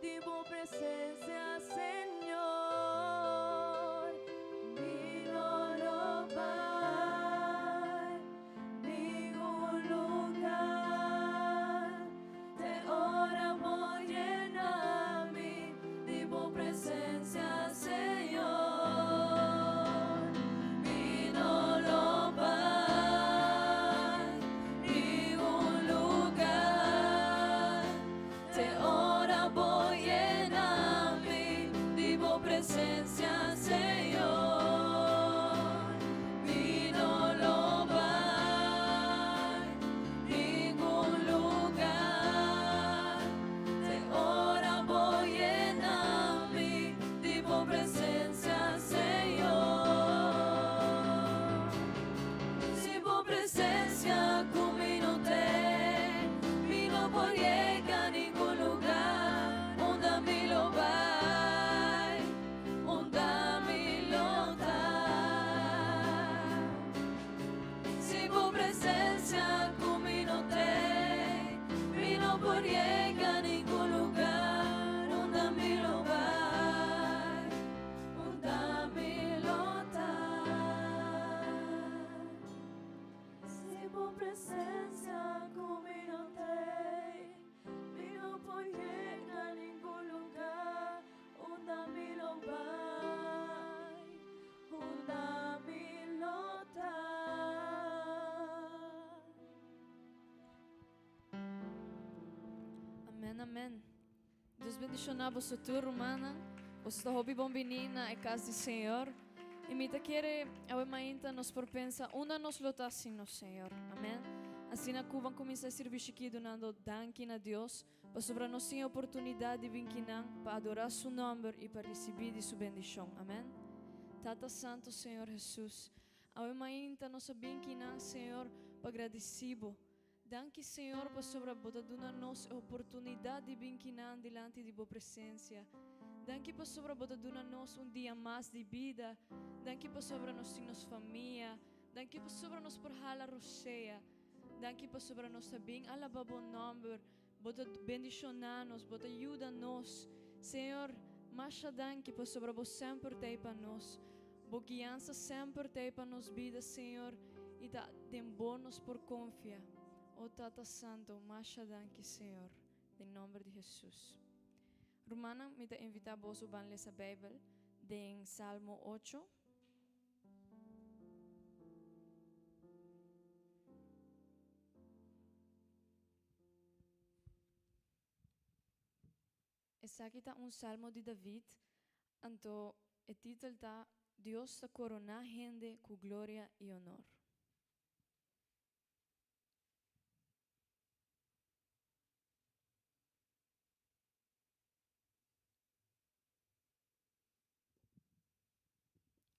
Di bo presencia, Señor. Mi no lo bai ningun lugar te ora bo yena mi di bo presencia, Señor. Mi no lo bai ningun lugar te ora bo yena mi di bo presencia, Señor. Mi no lo bai ningun lugar te ora bo yena mi di bo presencia, Señor. Si bo presencia cu mi no t'ey, mi no por yega ningun lugar. Unda mi lo bai, unda mi lo ta. Si bo presencia cu mi no t'ey, mi no por yega ningun lugar. Unda mi lo bai, unda mi lo ta. Si bo presencia cu mi no t'ey, mi no por yega ningun lugar. Unda mi lo bai, unda mi lo ta. Amen, amen. Dios bendiciona boso tur, rumannan. Boso ta hopi bon bini na e cas di Señor. Y mi ta kere awe mainta nos por pensa unda nos lo ta sin nos Señor. Amen. Asina cu ban cuminsa e sirbishi aki dunando danki na Dios pasobra nos tin e oportunidad di bin kinan pa adora Su nomber y pa ricibi di Su bendicion. Amen. Tata Santo Señor Jesus, awe mainta nos a bin kinan Señor pa gradici Bo. Danki Señor pasobra Bo ta duna nos e oportunidad di bin kinan dilanti di Bo presencia. Danki pasobra Bo ta duna nos un dia mas di bida. Danki pasobra nos tin nos famia. Danki pasobra nos por hala rosea. Danki pasobra nos ta bin alaba Bo nomber. Bo ta bendiciona nos, Bo ta yuda nos. Señor, masha danki pasobra Bo semper t'ey pa nos. Bo guiansa semper t'ey pa nos bida, Señor, y ta den Bo nos por confia. O Tata Santo, masha danki, Señor, den nomber di Jesus. Rumannan, mi ta invita boso ban lesa Bijbel den Salmo ocho. Esaki ta un salmo di David, anto e titel ta Dios ta koroná hende ku gloria i onor.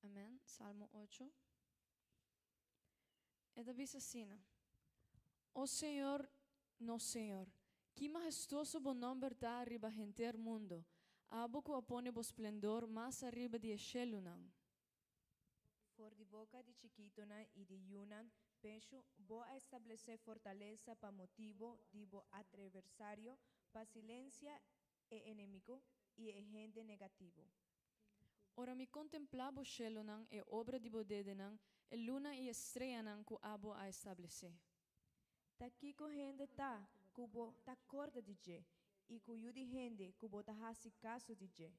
Amen. Salmo ocho. E ta bisa asina, O Señor, nos Señor, ki mahestuoso bo nomber ta riba henter mundo, abo ku a pone bo splendor mas ariba di e shelunan. For di boka di chikitonan i di yunan pechu bo a establesé fortalesa pa motibu di bo atreversario, pa silensia e enemigo i e hende negativo. Ora mi kontemplá bo shelonan, e obra di bo dedenan, e luna i e streanan ku abo a establesé. Ta kiko hende ta ku bo ta kòrda di dje, i ku yu di hende ku bo ta hasi kaso di dje?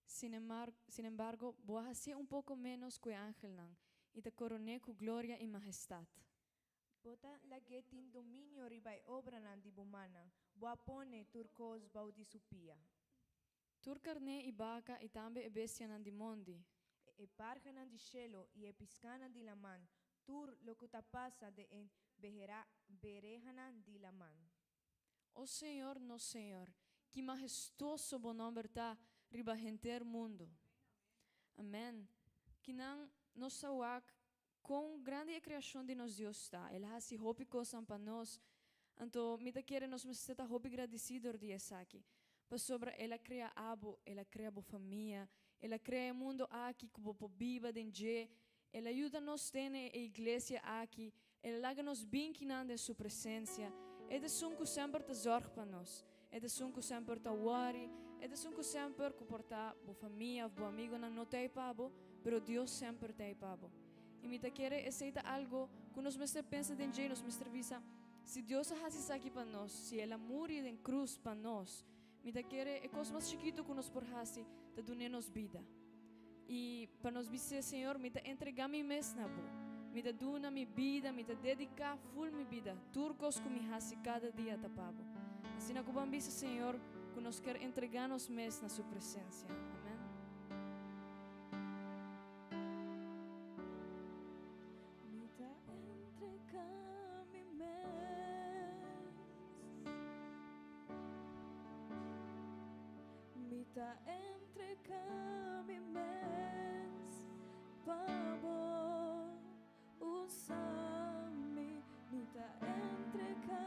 Sinembargo, bo a hasié un poko ménos ku e angelnan, i ta koron'é ku gloria i mahestat. Bo ta lag'é tin dominio riba e obranan di bo mannan, bo a pone tur kos bou di su pia. Tur karné i baka i tambe e bestianan di mondi. E parhanan di shelu i e piskánan di laman, tur loke ta pasa den e berehanan di laman. O Señor, nos Señor, ki mahestuoso bo nomber ta riba henter mundu. Amen. Kinan nos ta wak Kon grandi e kreashon di nos Dios ta! El a hasi hopi kosnan pa nos. Anto mi ta kere nos mester ta hopi gradisí dor di esaki, pasobra El a krea abo, El a krea bo famia, El a krea e mundo aki ku bo por biba den dje, El a yuda nos tene e iglesia aki, El a laga nos bin kinan den Su presensia. E ta esun ku semper ta zòrg pa nos. E ta esun ku semper ta wòri, e ta esun ku semper ku por ta bo famia òf bo amigonan no ta ei pa bo, pero Dios semper ta ei pa bo. I mi ta kere esei ta algo ku nos mester pensa den dje, nos mester bisa, Si Dios a hasi esaki pa nos, si El a muri den krus pa nos, mi ta kere e kos mas chikitu ku nos por hasi ta dun'é nos bida. I pa nos bis'é, Señor, mi ta entregá mi mes na Bo. Mi ta duna mi bida, mi ta dediká ful mi bida, tur kos ku mi hasi kada dia ta pa Bo. Asina ku ban bisa Señor ku nos kier entregá nos mes na Su presensia. Amèn. Mi ta entregá mi mes. Mi ta entregá mi mes pa bo usa mi. Mi ta entregá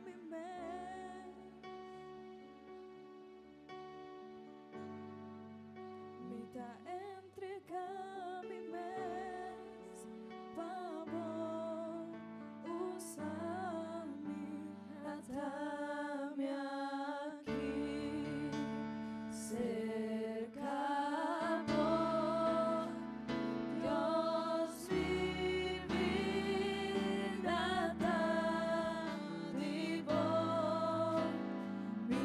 mi mes. Mi ta entregá mi mes pa bo usa mi. Ata mi aki serka bo, Dios, mi bida ta di bo, mi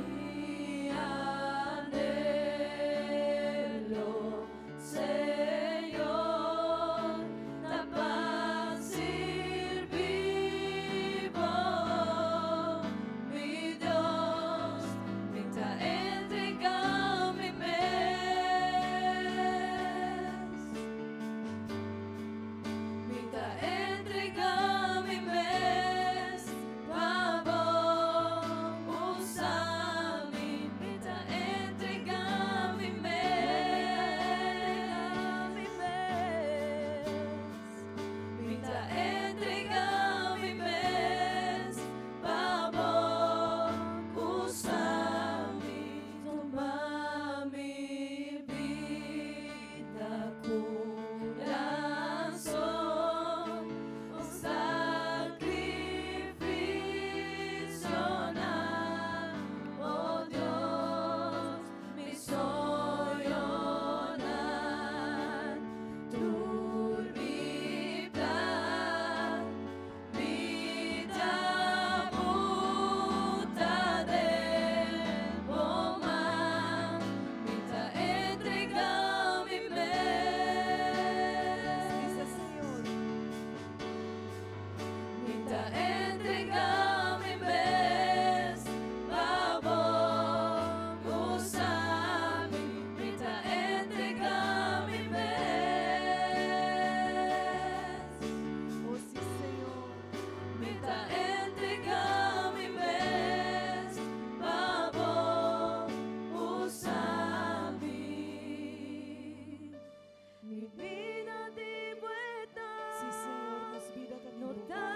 anhelo, Señor, ta pa sirbi bo, mi Dios, mi ta entregá mi mes. Mi ta entregá mi mes pa bo usa mi. Mi ta entregá mi mes. Mi ta entregá mi mes pa bo usa mi. Tuma mi bida, kurason, un sakrifisio na bo Dios, mi soñonan, tur mi plan, mi ta buta den bo man, mi ta entregá mi mes. Bisa Señor. Mi ta entregá mi mes pa bo usa mi. Mi ta entregá mi mes. Oh sí, Señor. Mi ta entregá mi mes pa bo usa mi. Mi bida di bo ta. Sí, Señor, nos bida ta di No bo. ta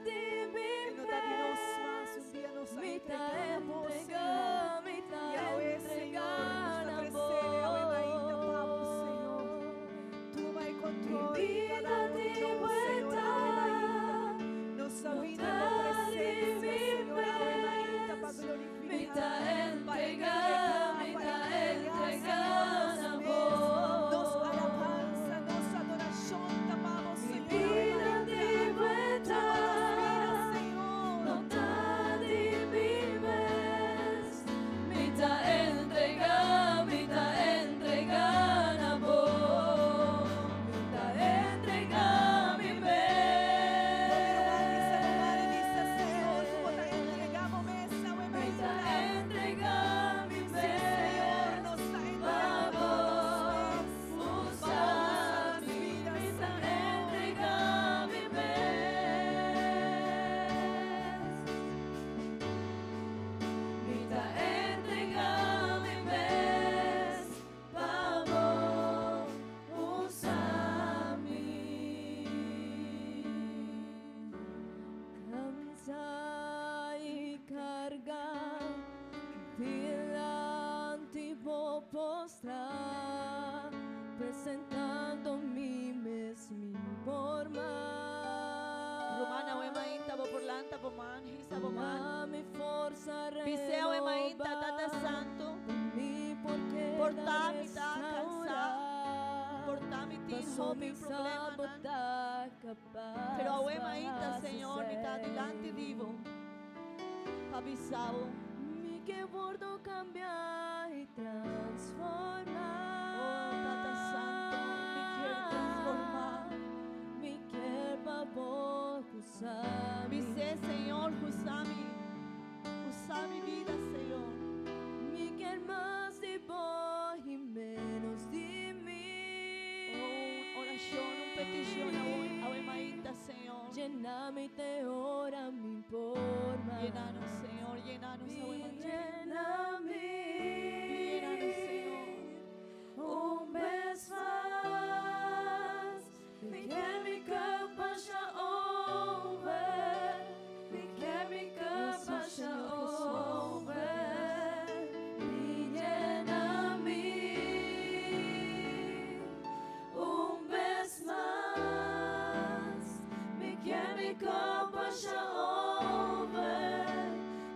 di mi E no ta di nos mas. mes. Un dia nos a Mi ta entregá na bo, entregá, Señor. mi ta I awe, entregá Señor, nos ta na tresé awe mainta pa bo, Señor. Tuma e Mi control di bida cada un di di nos, bo Señor, ta. awe mainta. Nos No a bini ta bo di presencia, mi Señor, awe mainta pa mes. Mi glorifica, ta pa entregá, entregá, mi pa ta entregá, entregá Señor, nos na mes, bo. nos alabanza, nos adoracion ta pa bo, Mi Señor, awe bida mainta. di bo Tuma ta. nos bida, Señor. No ta di mi mes. Mi ta entregá, mi ta entregá na bo. Mi ta entregá mi Mi ruman, bisa mes. ruman, bisa Señor, ku bo ta entregá bo mes awe Mi ta mainta. entregá mi Sí, Señor, mes nos ta pa entregando bo nos mes. Pa bo usa usa nos mi. bida, Mi ta Señor. entregá mi mes. Mi ta entregá mi mes pa bo usa mi. Kansá i kargá dilanti bo postrá, presentando mi mes mi por mas. Ruman, awe mainta bo por lanta. bo man, hisa bo man. Bis'é awe mainta, Tata Santu, por ta mi ta kansá, por ta mi tin hopi problemanan, pero awe mainta, Señor, mi ta dilanti di bo pa bisa bo. Oh, Tata Santu, mi kier transformá. Bis'é, Señor, usa mi, usa mi bida, Señor. Oh, un orashon, un petishon awe, awe mainta, Señor. Yena nos, Señor, yena nos awe mainta. Yena nos, Señor. Un bes mas, mi ke mi cup basha over, mi ke mi cup basha over, bin yena mi. Un bes mas, mi ke mi cup basha over,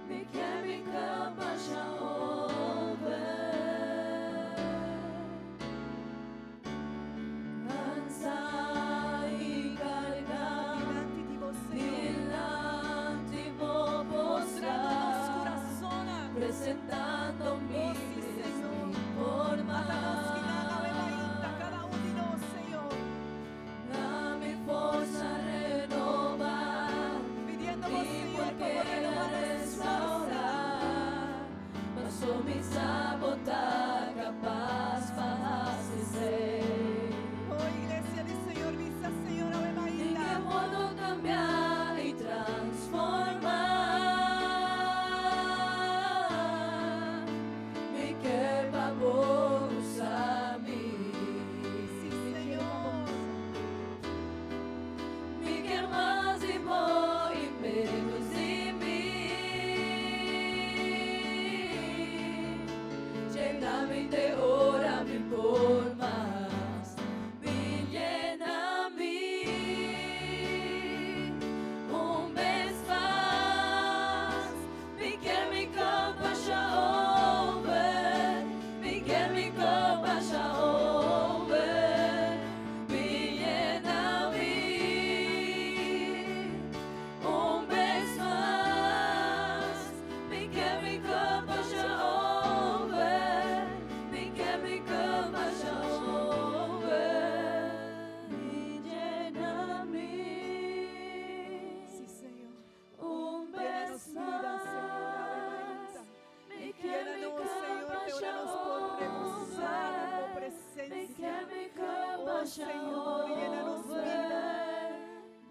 mi ke mi cup basha over. Kansá i kargá Dilanti di bo, Señor. Dilanti bo Mostrando nos postrá kurason. Presentando mi Oh, sí, Señor. por Ata nos kinan awe mainta, mas kada un di nos, Señor. Da mi forsa renobá Pidiendo bo, Mi Señor, pa bo renobá nos forsa. restaurá Paso mi sa bo ta kapas pa hasi esei. Oh, iglesia di Señor, bisa Señor, awe Mi mainta. ke wordu kambiá i transformá. Mi ke pa bo usa mi. Sí, Señor. Mi ke mas di bo i ménos di mi. Yena mi te ora mi por mas. Bin yena mi. Un bes mas. Mi ke mi cup basha over. Mi ke mi cup basha over. Bin yena mi. Un bes mas. Mi ke mi cup basha over. Mi ke mi cup basha over. Bin yena mi. Sí, Señor. Un Llena bes nos vida, Señor, awe mas. mainta. Mi ke Llena mi nos, Señor, cup te basha ora nos por rebosar en tu over. Mi presencia. ke mi cup Oh, basha Señor, llena nos vida. over.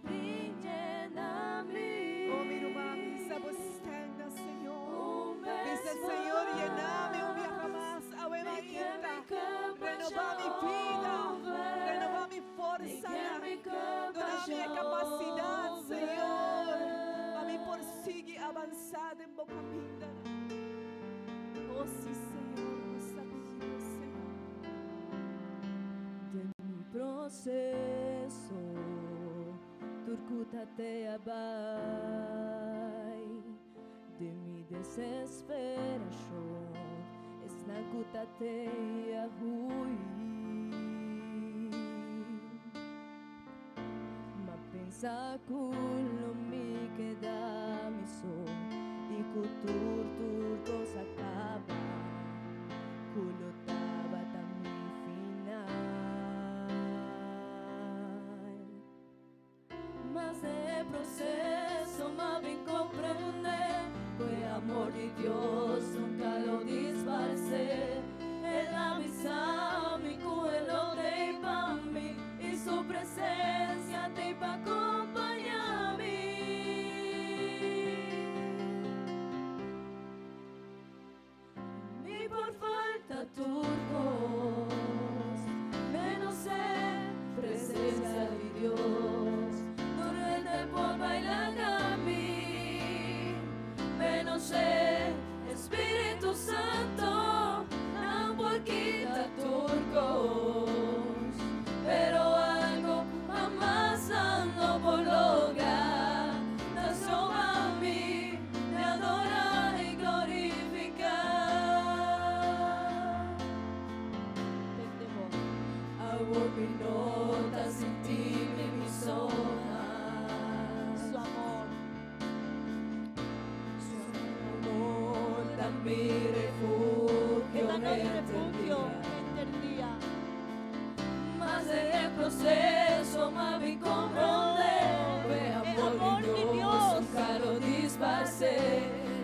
Bin yena mi. Oh, mi ruman, hisa bo stèm na Señor. Un bes Bisa Señor, yena mi un biaha mas, awe Mi ke mainta. mi cup Renobá basha mi bida, over. renobá mi Mi forsa, ke mi cup duna mi basha kapasidat, Señor, pa mi over. por sigui avansá den bo kaminda. Oh, sí, Señor, nos ta pidi, Señor. Den mi proseso tur ku ta te a bai Den mi desesperashon Esnan ku ta te a hui M'a pensa ku lo mi keda mi so I ku tur tur kos a kaba Ku lo tabata mi final Mas den proseso m'a bin komprondé Ku e amor di Dios nunka lo disparsé El a bisa mi ku e lo t'ei pa mi I su presensia t'ei pa kompañá mi Mi por falta tur. Awor mi no ta sinti mi mi so mas. Su amor. Su amor ta mi refugio. E ta nos refugio henter dia. Mas den e proceso m'a bin comprende. E amor di Dios nunca lo disparce.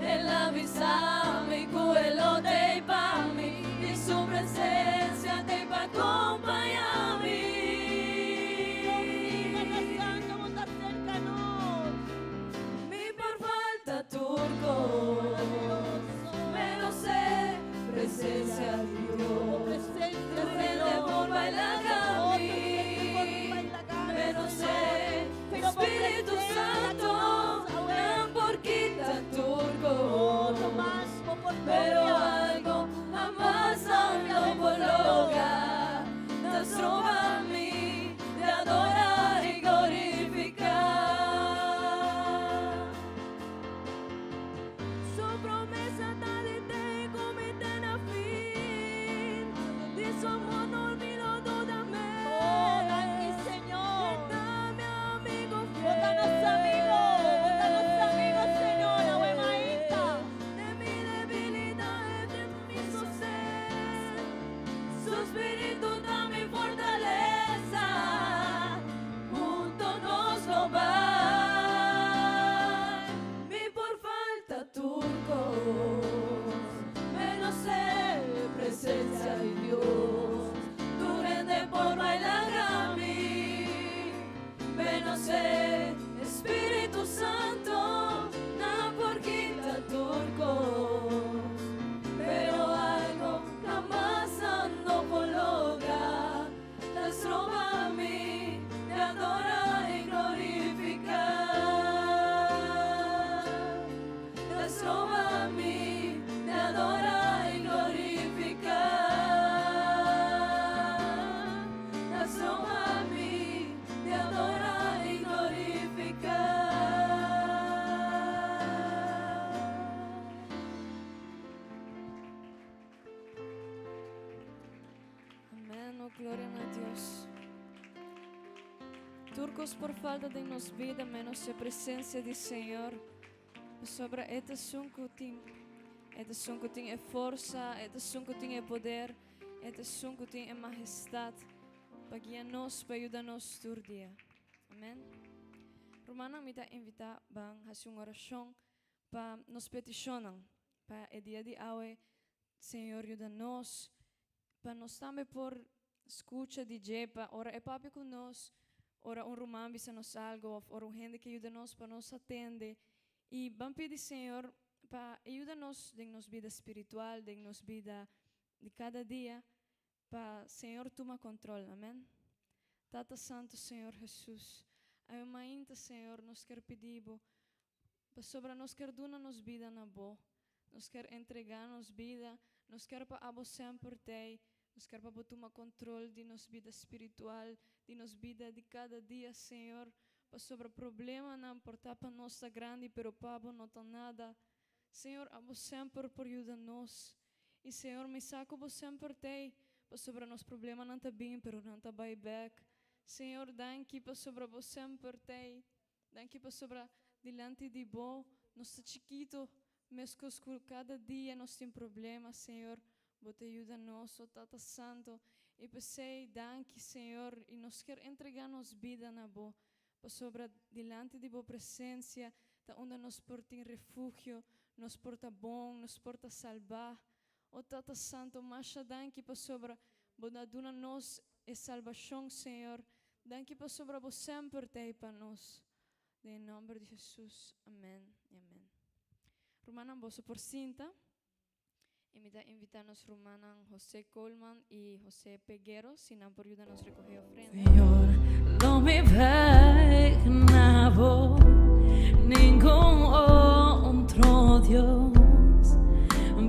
El a bisa mi cu e lo t'ey pa mi. Y su presencia t'ey pa acompaña mi. Tata Santo, bo ta cerca nos. Mi por falta tur cos, menos e presencia di Dios. Presencia, Tur hende Señor. por baila Otro mi, hende por baila menos e Pero bo Spirito presencia Santo, cu nos, awe. nan por kita tur Oh, cos. no mas, bo por Pero copia. algo jamás no por lograr, ta stroba mi di adora y glorifica. Su promesa ta di te cu mi te na fin. Di su amor no mi lo duda mes. Oh, danki, Señor. E ta mi amigo Bo ta nos amigo, bo ta nos amigo, Señor, awe mainta. Den mi debilidad, e ta mi sosten. Su spirito ta mi fortalesa. Hunto nos lo bay. Mi por falta tur cos, menos e presencia di Dios. Tur hende por baila mi, menos e Spirito Santo, nan por kita tur cos. Pero algo jamás no por logra, ta stroba mi di adora y glorifica. Ta stroba mi di adora y glorifica. Ta stroba mi di adora y glorifica. Amén, oh gloria na Dios. Tur cos por falta den nos bida, menos e presencia di Señor. Pasobra e ta esun cu tin, e ta esun cu tin e forsa, e ta esun cu tin e poder, e ta esun cu tin e majestad pa guia nos, pa yuda nos tur dia. Amén. Rumannan, mi ta invita ban haci un oracion pa nos peticionnan pa e dia di awe. Señor yuda nos pa nos tambe por scucha di dje, pa ora e papia cu nos, ora un ruman bisa nos algo of ora un hende ke yuda nos pa nos atende y ban pidi Señor pa e yuda nos den nos bida spiritual, den nos bida di cada dia, pa Señor tuma control. Amen. Tata Santo Señor Jesus, awe mainta Señor nos kier pidi Bo pasobra nos kier duna nos bida na Bo, nos kier entrega nos bida, nos kier pa Abo semper t'ey, nos kier pa Bo tuma control di nos bida spiritual, di nos bida di cada dia Señor, pasobra problemanan por ta pa nos ta grandi pero pa Bo no ta nada. Señor, Abo semper por yuda nos. Y Señor, mi sa cu Bo semper t'ey, pasobra nos problemanan ta bin pero nan ta bay bek. Señor, danki pasobra Bo semper t'ey. Danki pasobra dilanti di Bo nos ta chikito, mescos cu cada dia nos tin problema, Señor, Bo ta yuda nos, o Tata Santo. Y p'esey, danki, Señor, y nos kier entrega nos bida na Bo, pasobra dilanti di Bo presencia ta unda nos por tin refugio, nos por ta bon, nos por ta salba. O Tata Santo, masha danki pasobra Bo a duna nos e salbacion, Señor. Danki pasobra Bo semper t'ey pa nos. Den nomber di Jesus, amen y amen. Rumannan, boso por sinta. Y mi ta invita nos rumannan José Coleman y José Peguero, si nan por yuda nos recoge ofrenda. Señor, lo mi bay na bo, ningun otro Dios,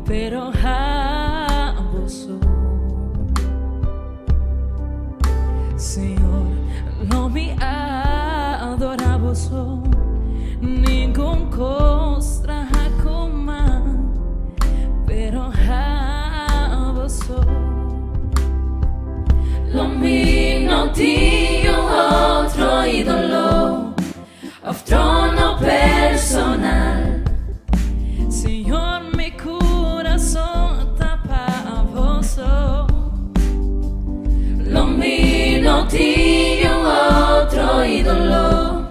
pero abo so. Señor, lo mi adora bo so, ningun cos traha cu man, pero abo so. Lo mi tin un otro ídolo of trono personal. Señor, mi curason ta pa bo so. Lo mi no tin un otro ídolo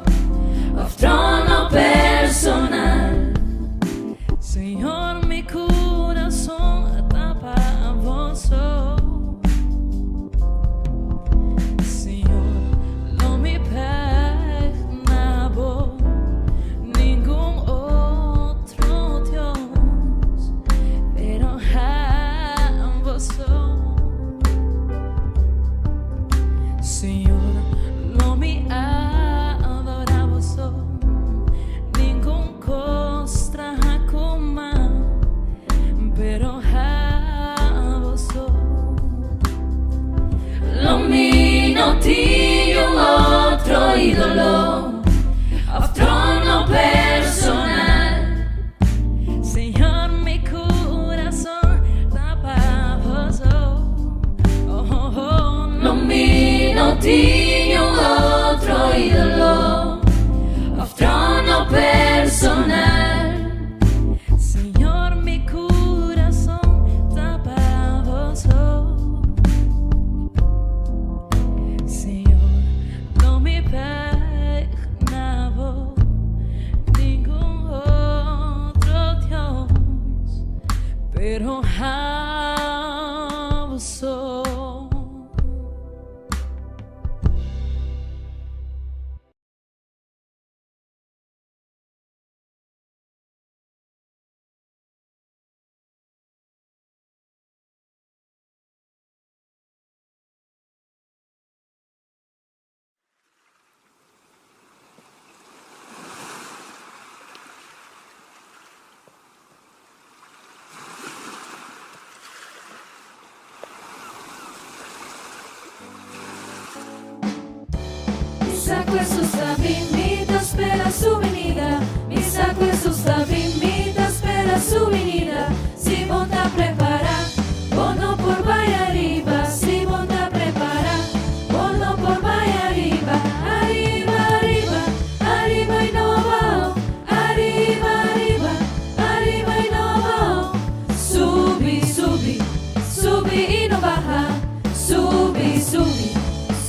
of trono personal. Señor, mi curason ta pa bo so. Señor, lo mi bek na bo ningun otro Dios, pero abo so. Señor, lo mi adora bo so, ningun cos traha cu man, pero abo so. Lo mi no tin un otro ídolo of trono personal. Señor, mi curason ta pa bo so. Oh, oh, oh. Lo mi no tin un otro ídolo of trono personal. Señor, mi curason ta pa bo so. Señor, lo mi bek na bo ningun otro Dios, pero abo so. Mi sa cu Hesus ta bin, mi ta spera su binida. Mi sa cu Hesus ta bin, mi ta spera su binida. Si bo ta prepara, bo no por bai ariba. Si bo ta prepara, bo no por bai ariba. Ariba, ariba, ariba y no bao. Ariba, ariba, ariba y no bao. Subi, subi, subi y no baha. Subi, subi,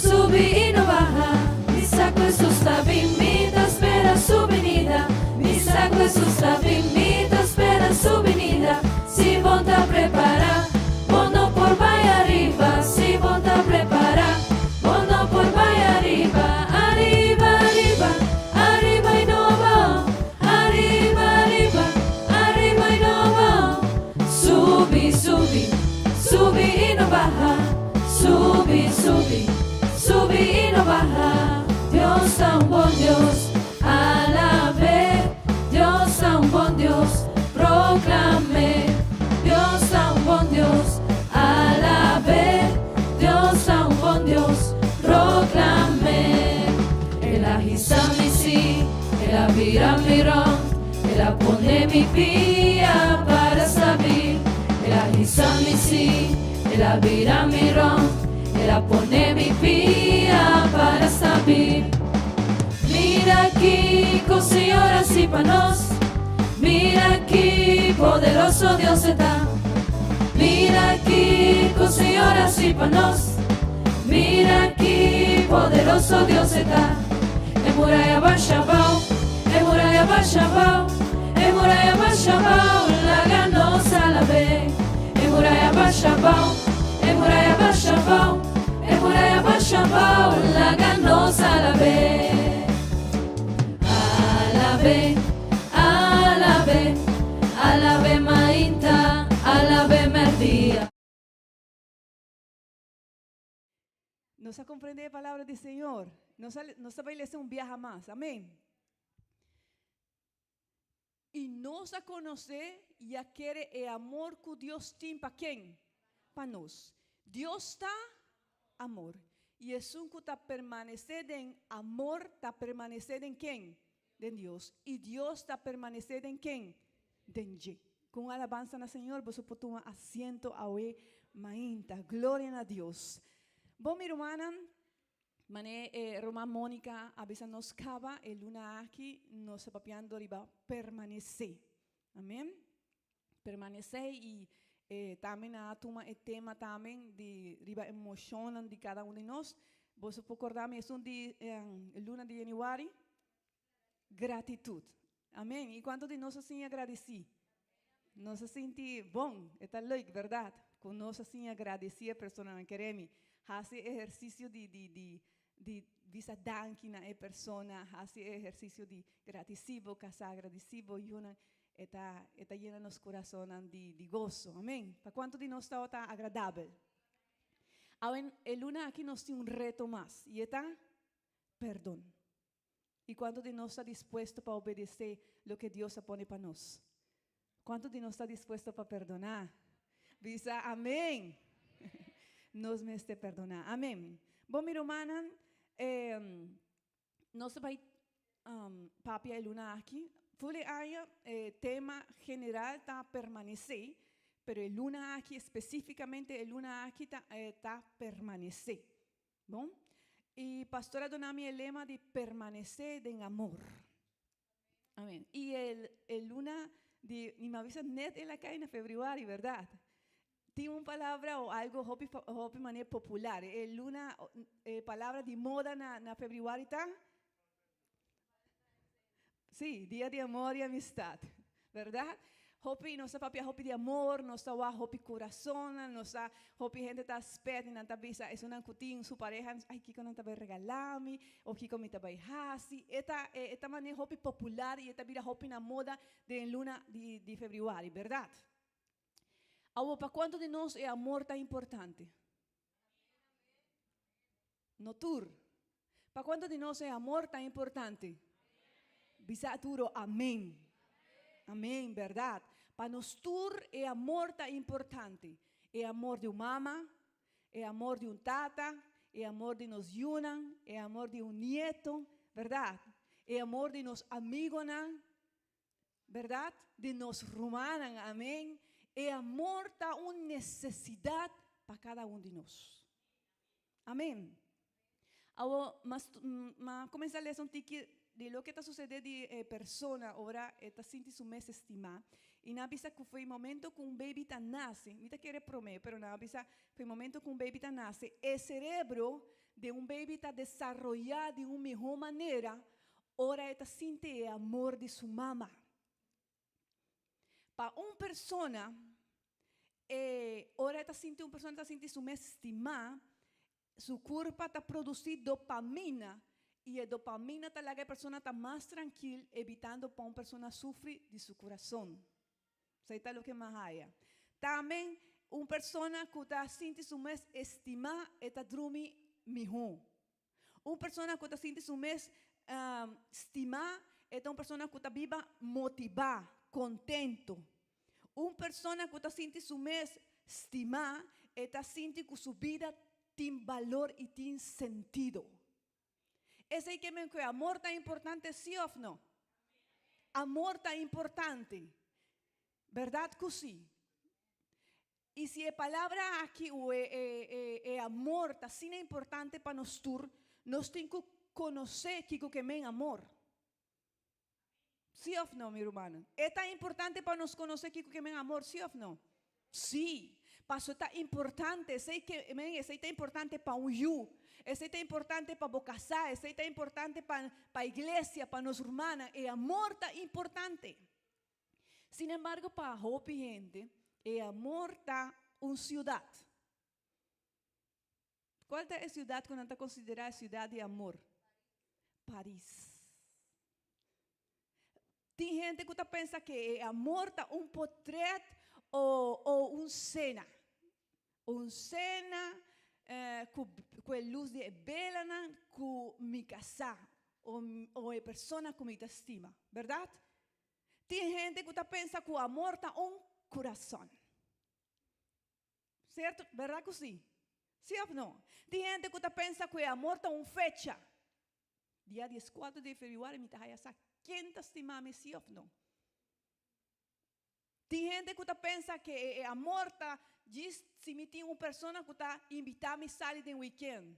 subi y no baha. Mi sa cu Hesus ta bin, mi ta spera su binida. Mi sa cu Hesus ta bin, mi ta spera su binida. Si bo ta prepara, bo no por bai ariba. Si bo ta prepara, bo no por bai ariba. Ariba, ariba, ariba y no bao. Ariba, ariba, ariba y no bao. Subi, subi, subi y no baha. Subi, subi, subi y no baha. Dios ta un bon Dios, alab'e. Dios ta un bon Dios, proclam'e. Dios ta un bon Dios, alab'e. Dios ta un bon Dios, proclam'e. El a hisa mi sí, el a bira mi rond, el a pone mi pia para stabil. El a hisa mi sí, el a bira mi rond, el a pone mi pia para stabil. Mira kico Señor a haci pa nos, mira ki poderoso Dios e ta. Mira kico Señor a haci pa nos, mira ki poderoso Dios e ta. E muraya basha abao, e muraya basha abao, e muraya basha abao, laga nos alab'e. E muraya basha abao, e muraya basha abao, e muraya basha abao, laga nos alab'e. Alab'e, alab'e, alab'e mainta, alab'e merdia. Nos a comprende e palabra di Señor. Nos a, nos ta bay lesa un biaha mas. Amén. Y nos a conoce y a kere e amor cu Dios tin pa ken? Pa nos. Dios ta amor. Y esun cu ta permanece den amor ta permanece den ken? Den Dios. Y Dios ta permanece den ken? Den dje. Cu un alabanza na Señor boso por tuma asiento awe mainta. Gloria na Dios. Bon mi rumannan. Mane e ruman Monica a bisa nos caba e luna aki nos ta papiando riba permanece. Amen. Permanece y e tambe nan a tuma e tema tambe di riba emocionnan di cada un di nos. Boso por corda mi esun di luna di januari? Gratitud. Amen. Y cuanto di nos a siña gradici? Nos a sinti bon, e ta leuk, berdad? Cu nos a siña gradici e personanan. Kere mi haci ehercicio di di di di bisa danki na e persona, haci e ehercicio di gradici bo casa, gradici bo yunan, e ta e ta yena nos curasonnan di di goso. Amen. Pa cuanto di nos tabata agradabel? Awe e luna aki nos tin un reto mas y e ta perdon. I kuantu di nos ta dispuesto pa obedesé loke Dios a pone pa nos? Kuantu di nos ta dispuesto pa perdoná? Bisa amen! Nos mester perdoná. Amen. Bon, mi rumannan, nos ta bai papia e luna aki. Ful e aña e tema general ta permanesé, pero e luna aki, espesífikamente e luna aki ta ta permanesé. Bon, y pastor a duna mi e lema di permanece den amor. Amen. Y el, e luna di, mi m'a bisa net el a cay na februari, verdad? Tin un palabra o algo hopi, hopi manera popular. E luna, e palabra di moda na, na februari ta? Sí, dia di amor y amistad, verdad? Hopi, nos ta papia hopi di amor, nos ta wak hopi corazonnan, nos ta, hopi hende ta spet y nan ta bisa esunnan cu tin su pareha, ay kico nan ta bay regala mi, o kico mi ta bay haci. E ta, e ta manera hopi popular y e ta bira hopi na moda den luna di, di februari, verdad? Awor, pa cuanto di nos e amor ta importante? No tur. Pa cuanto di nos e amor ta importante? Bisa duro amen. Amen, berdad. Pa nos tur e amor ta importante. E amor di un mama, e amor di un tata, e amor di nos yunan, e amor di un nieto, berdad. E amor di nos amigonan, berdad, di nos rumannan, amen. E amor ta un necesidad pa cada un di nos. Amen. Awor, mas m'a cuminsa lesa un tiki di loke ta sucede di e persona ora e ta sinti su mes estima. Y nan a bisa cu fo'i momento cu un baby ta nace, mi ta kere prome, pero nan a bisa fo'i momento cu un baby ta nace, e cerebro di un baby ta desaroya di un miho manera ora e ta sinti e amor di su mama. Pa un persona, e ora e ta sinti un persona ta sinti su mes stimá, su kurpa ta produsí dopamina i e dopamina ta laga e persona ta mas trankil evitando pa un persona sufri di su kurason. Esei ta loke m'a haya. Tambe un persona ku ta sinti su mes estimá e ta drumi mihó. Un persona ku ta sinti su mes stimá e ta un persona ku ta biba motivá, kontentu. Un persona ku ta sinti su mes stimá e ta sinti ku su bida tin balor i tin sentido. Esei ke men ku e amor ta importante sí òf no? Amor ta importante, bèrdat ku sí? I si e palabra aki o e e e amor ta asina importante pa nos tur, nos tin ku konosé kiko ke men amor. Sí òf no, mi rumannan? E ta importante pa nos konosé kiko ke men amor, sí òf no? Sí, paso ta importante, esei ke men, esei ta importante pa un yu, esei ta importante pa bo kasá, esei ta importante pa pa iglesia, pa nos rumannan, e amor ta importante. Sin embargo, pa hopi hende, e amor ta un siudat. Cual ta e siudat cu nan ta considera e siudat di amor? Paris. Tin hende cu ta pensa cu e amor ta un potret o, o un cena. Un cena eh, cu, cu e luz di e belanan cu mi casá o, o e persona cu mi ta stima. Berdad? Tin hende ku ta pensa ku amor ta un kurason. Sierto? Bèrdat ku si? Si òf no? Tin hende ku ta pensa ku e amor ta un fecha. Dia dieskuater di febrüari mi ta haya sa ken ta stima mi si òf no. Tin hende ku ta pensa ku e amor ta djis si mi tin un persona ku ta invitá mi sali den wikènt.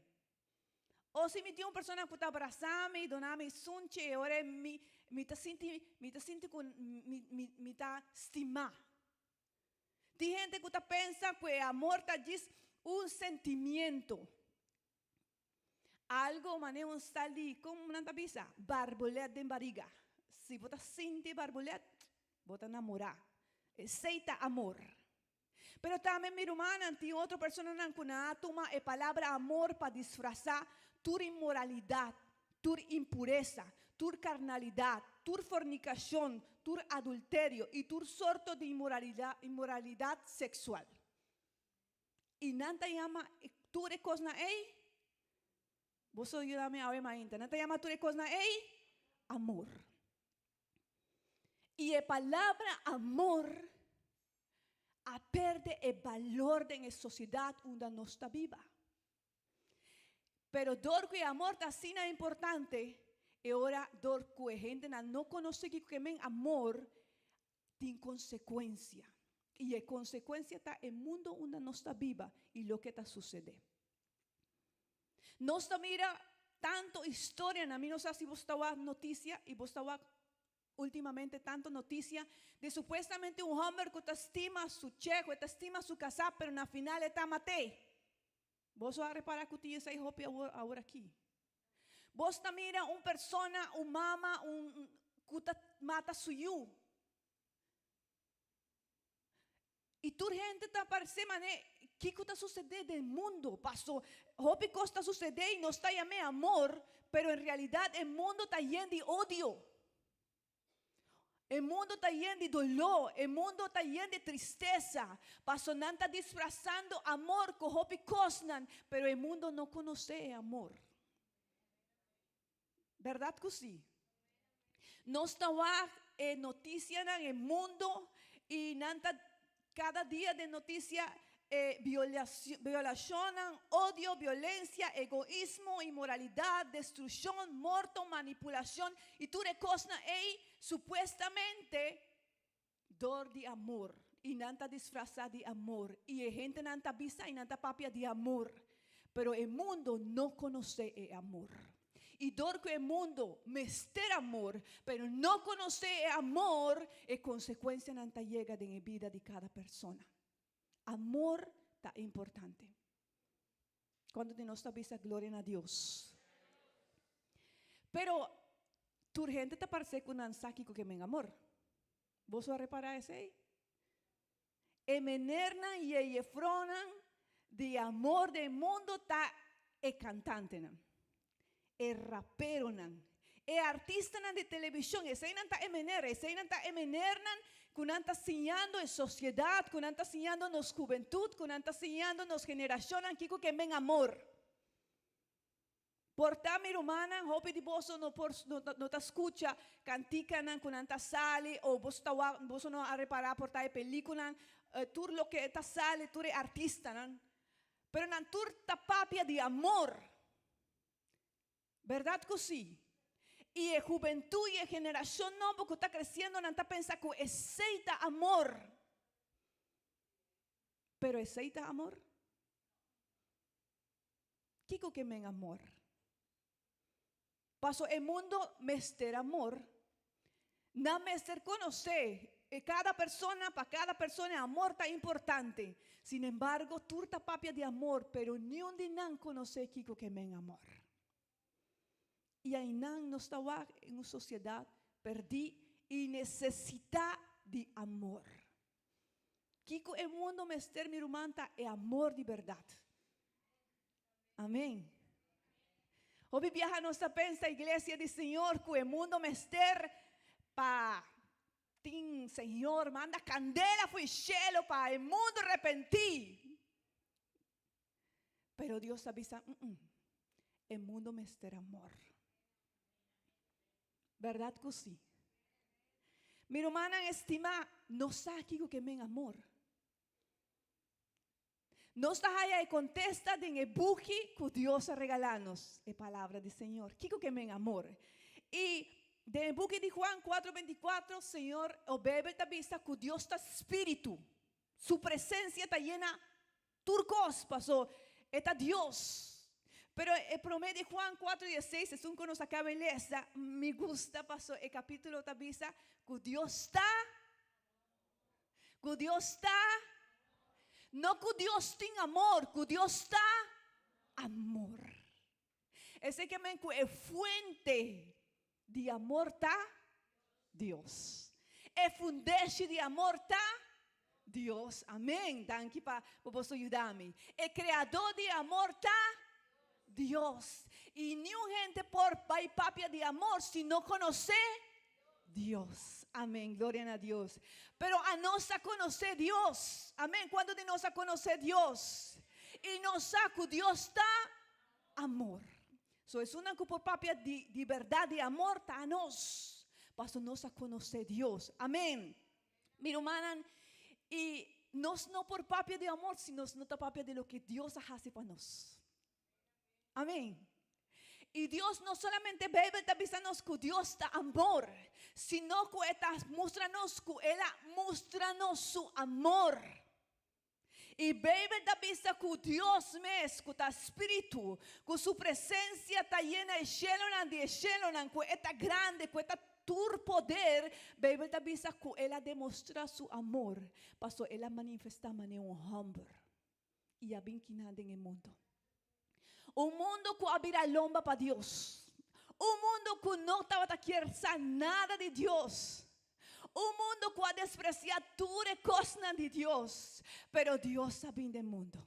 O si mi tin un persona ku ta brasa mi, duna mi sunchi, e ora mi mi ta sinti mi ta sinti ku mi mi mi ta stimá. Tin hende ku ta pensa ku e amor ta djis un sentimiento. Algo manera un stal di, kon nan ta bisa? Barbulet den bariga. Si bo ta sinti barbulet, bo ta namorá. Esei ta amor. Pero tambe mi rumannan, tin otro personanan ku nan a tuma e palabra amor pa disfrasá tur inmoralidat, tur impuresa, tur karnalidat, tur fornikashon, tur adulterio i tur sorto di inmoralidat seksual. I nan ta yama tur e kosnan ei, boso yuda mi awe mainta, nan ta yama tur e kosnan ei amor. I e palabra amor a perde e balor den e sosiedat unda nos ta biba. Pero dor ku e amor ta asina importante, e ora dor ku e hendenan no konosé kiko ke men amor, tin konsekuensia. I e konsekuensia ta e mundo unda nos ta biba i loke ta susedé. Nos ta mira tanto historianan, mi no sa si bo ta wak noticia i bo ta wak ultimamente tanto noticia di supuestamente un homber ku ta stima su che, ku e ta stima su kasá, pero na final e ta mat'é. Boso a repara ku tin esei hopi awor awor aki. Bos ta mira un persona, un mama, un ku ta mata su yu. I tur hende ta parse mane kiko ta sucede den mundo paso hopi cos ta sucede i nos ta yam'e amor pero en realidad e mundo ta yen di odio e mundo ta yen di dolor e mundo ta yen di tristesa paso nan ta disfrazando amor cu hopi cosnan pero e mundo no conoce e amor. Berdad cu si. Nos ta wak e noticianan e mundo y nan ta cada dia den noticia e violacionnan, odio, violencia, egoismo, inmoralidad, destruccion, morto, manipulacion y tur e cosnan ey supuestamente dor di amor y nan ta disfraza di amor y e hentenan ta bisa y nan ta papia di amor pero e mundo no conoce e amor y dor cu e mundo mester amor pero no conoce e amor e consecuencianan ta yega den e bida di cada persona. Amor ta importante. Cuanto di nos ta bisa gloria na Dios? Pero tur hende ta parce cu nan sa kico ke men amor. Boso a repara esey? E menernan y e jefronan di amor den mundo ta e cantantenan, e raperonan, e artistanan di television, eseynan ta e mener, eseynan ta e menernan cu nan ta siñando e sociedad, cu nan ta siñando nos hubentud, cu nan ta siñando nos generacionnan kico ke men amor. Por ta mi rumannan, hopi di boso no por no ta scucha canticanan cu nan ta sali o boso ta wak boso no a repara por ta e pelicunan, tur loke ta sali, tur e artistanan. Pero nan tur ta papia di amor. Berdad cu si. Y e hubentud y e generacion nobo cu ta creciendo nan ta pensa cu esey ta amor. Pero esey ta amor? Kico ke men amor? Paso e mundo mester amor. Nan mester conoce e cada persona, pa cada persona e amor ta importante. Sin embargo, tur ta papia di amor, pero niun di nan conoce kico ke men amor. Y ainan nos ta wak en un sociedad perdi y necesita di amor. Kico e mundo mester, mi ruman, ta e amor di berdad. Amen. Hopi biaha nos ta pensa iglesia di Señor cu e mundo mester pa tin Señor manda candela fu e cielo pa e mundo repenti. Pero Dios ta bisa mm e mundo mester amor. Berdad cu si. Mi rumannan estima no sa kico ke men amor. Nos ta haya e kontesta den e buki ku Dios a regalá nos, e Palabra di Señor. Kiko ke men amor? I den e buki di Juan kuatro beintikuatro, Señor o Beibel ta bisa ku Dios ta spiritu. Su presensia ta yena tur kos, paso e ta Dios. Pero e promé di Juan 4 16, esun ku nos a kaba e lesa, mi gusta paso e kapítulo ta bisa ku Dios ta, ku Dios ta, no ku Dios tin amor, ku Dios ta amor. Esei ke men ku e fuente di amor ta Dios. E fundeshi di amor ta Dios. Amen. Danki pa boso yuda mi. E kreadó di amor ta Dios. I niun hende por bai papia di amor si no konosé Dios. Amen. Gloria na Dios. Pero anos a konosé Dios. Amen. Kuantu di nos a konosé Dios? I nos sa ku Dios ta amor. So esunnan ku por papia di di bèrdat di amor ta anos, pasobra nos a konosé Dios. Amen. Mi rumannan, i nos no por papia di amor si nos no ta papia di loke Dios a hasi pa nos. Amen. I Dios no solamente Beibel ta bisa nos ku Dios ta amor, sino ku e ta mustra nos ku el a mustra nos su amor. I Beibel ta bisa ku Dios mes, ku ta Spiritu, ku su presensia ta yena e shelonan di e shelonan, ku e ta grandi, ku e ta tur poder, Beibel ta bisa ku el a demostrá su amor pasobra el a manifestá manera un hòmber i a bin kiná den e mundu. Un mundu ku a bira lomba pa Dios. Un mundu ku no tabata kier sa nada di Dios. Un mundu ku a despresiá tur e kosnan di Dios. Pero Dios a bin den mundu.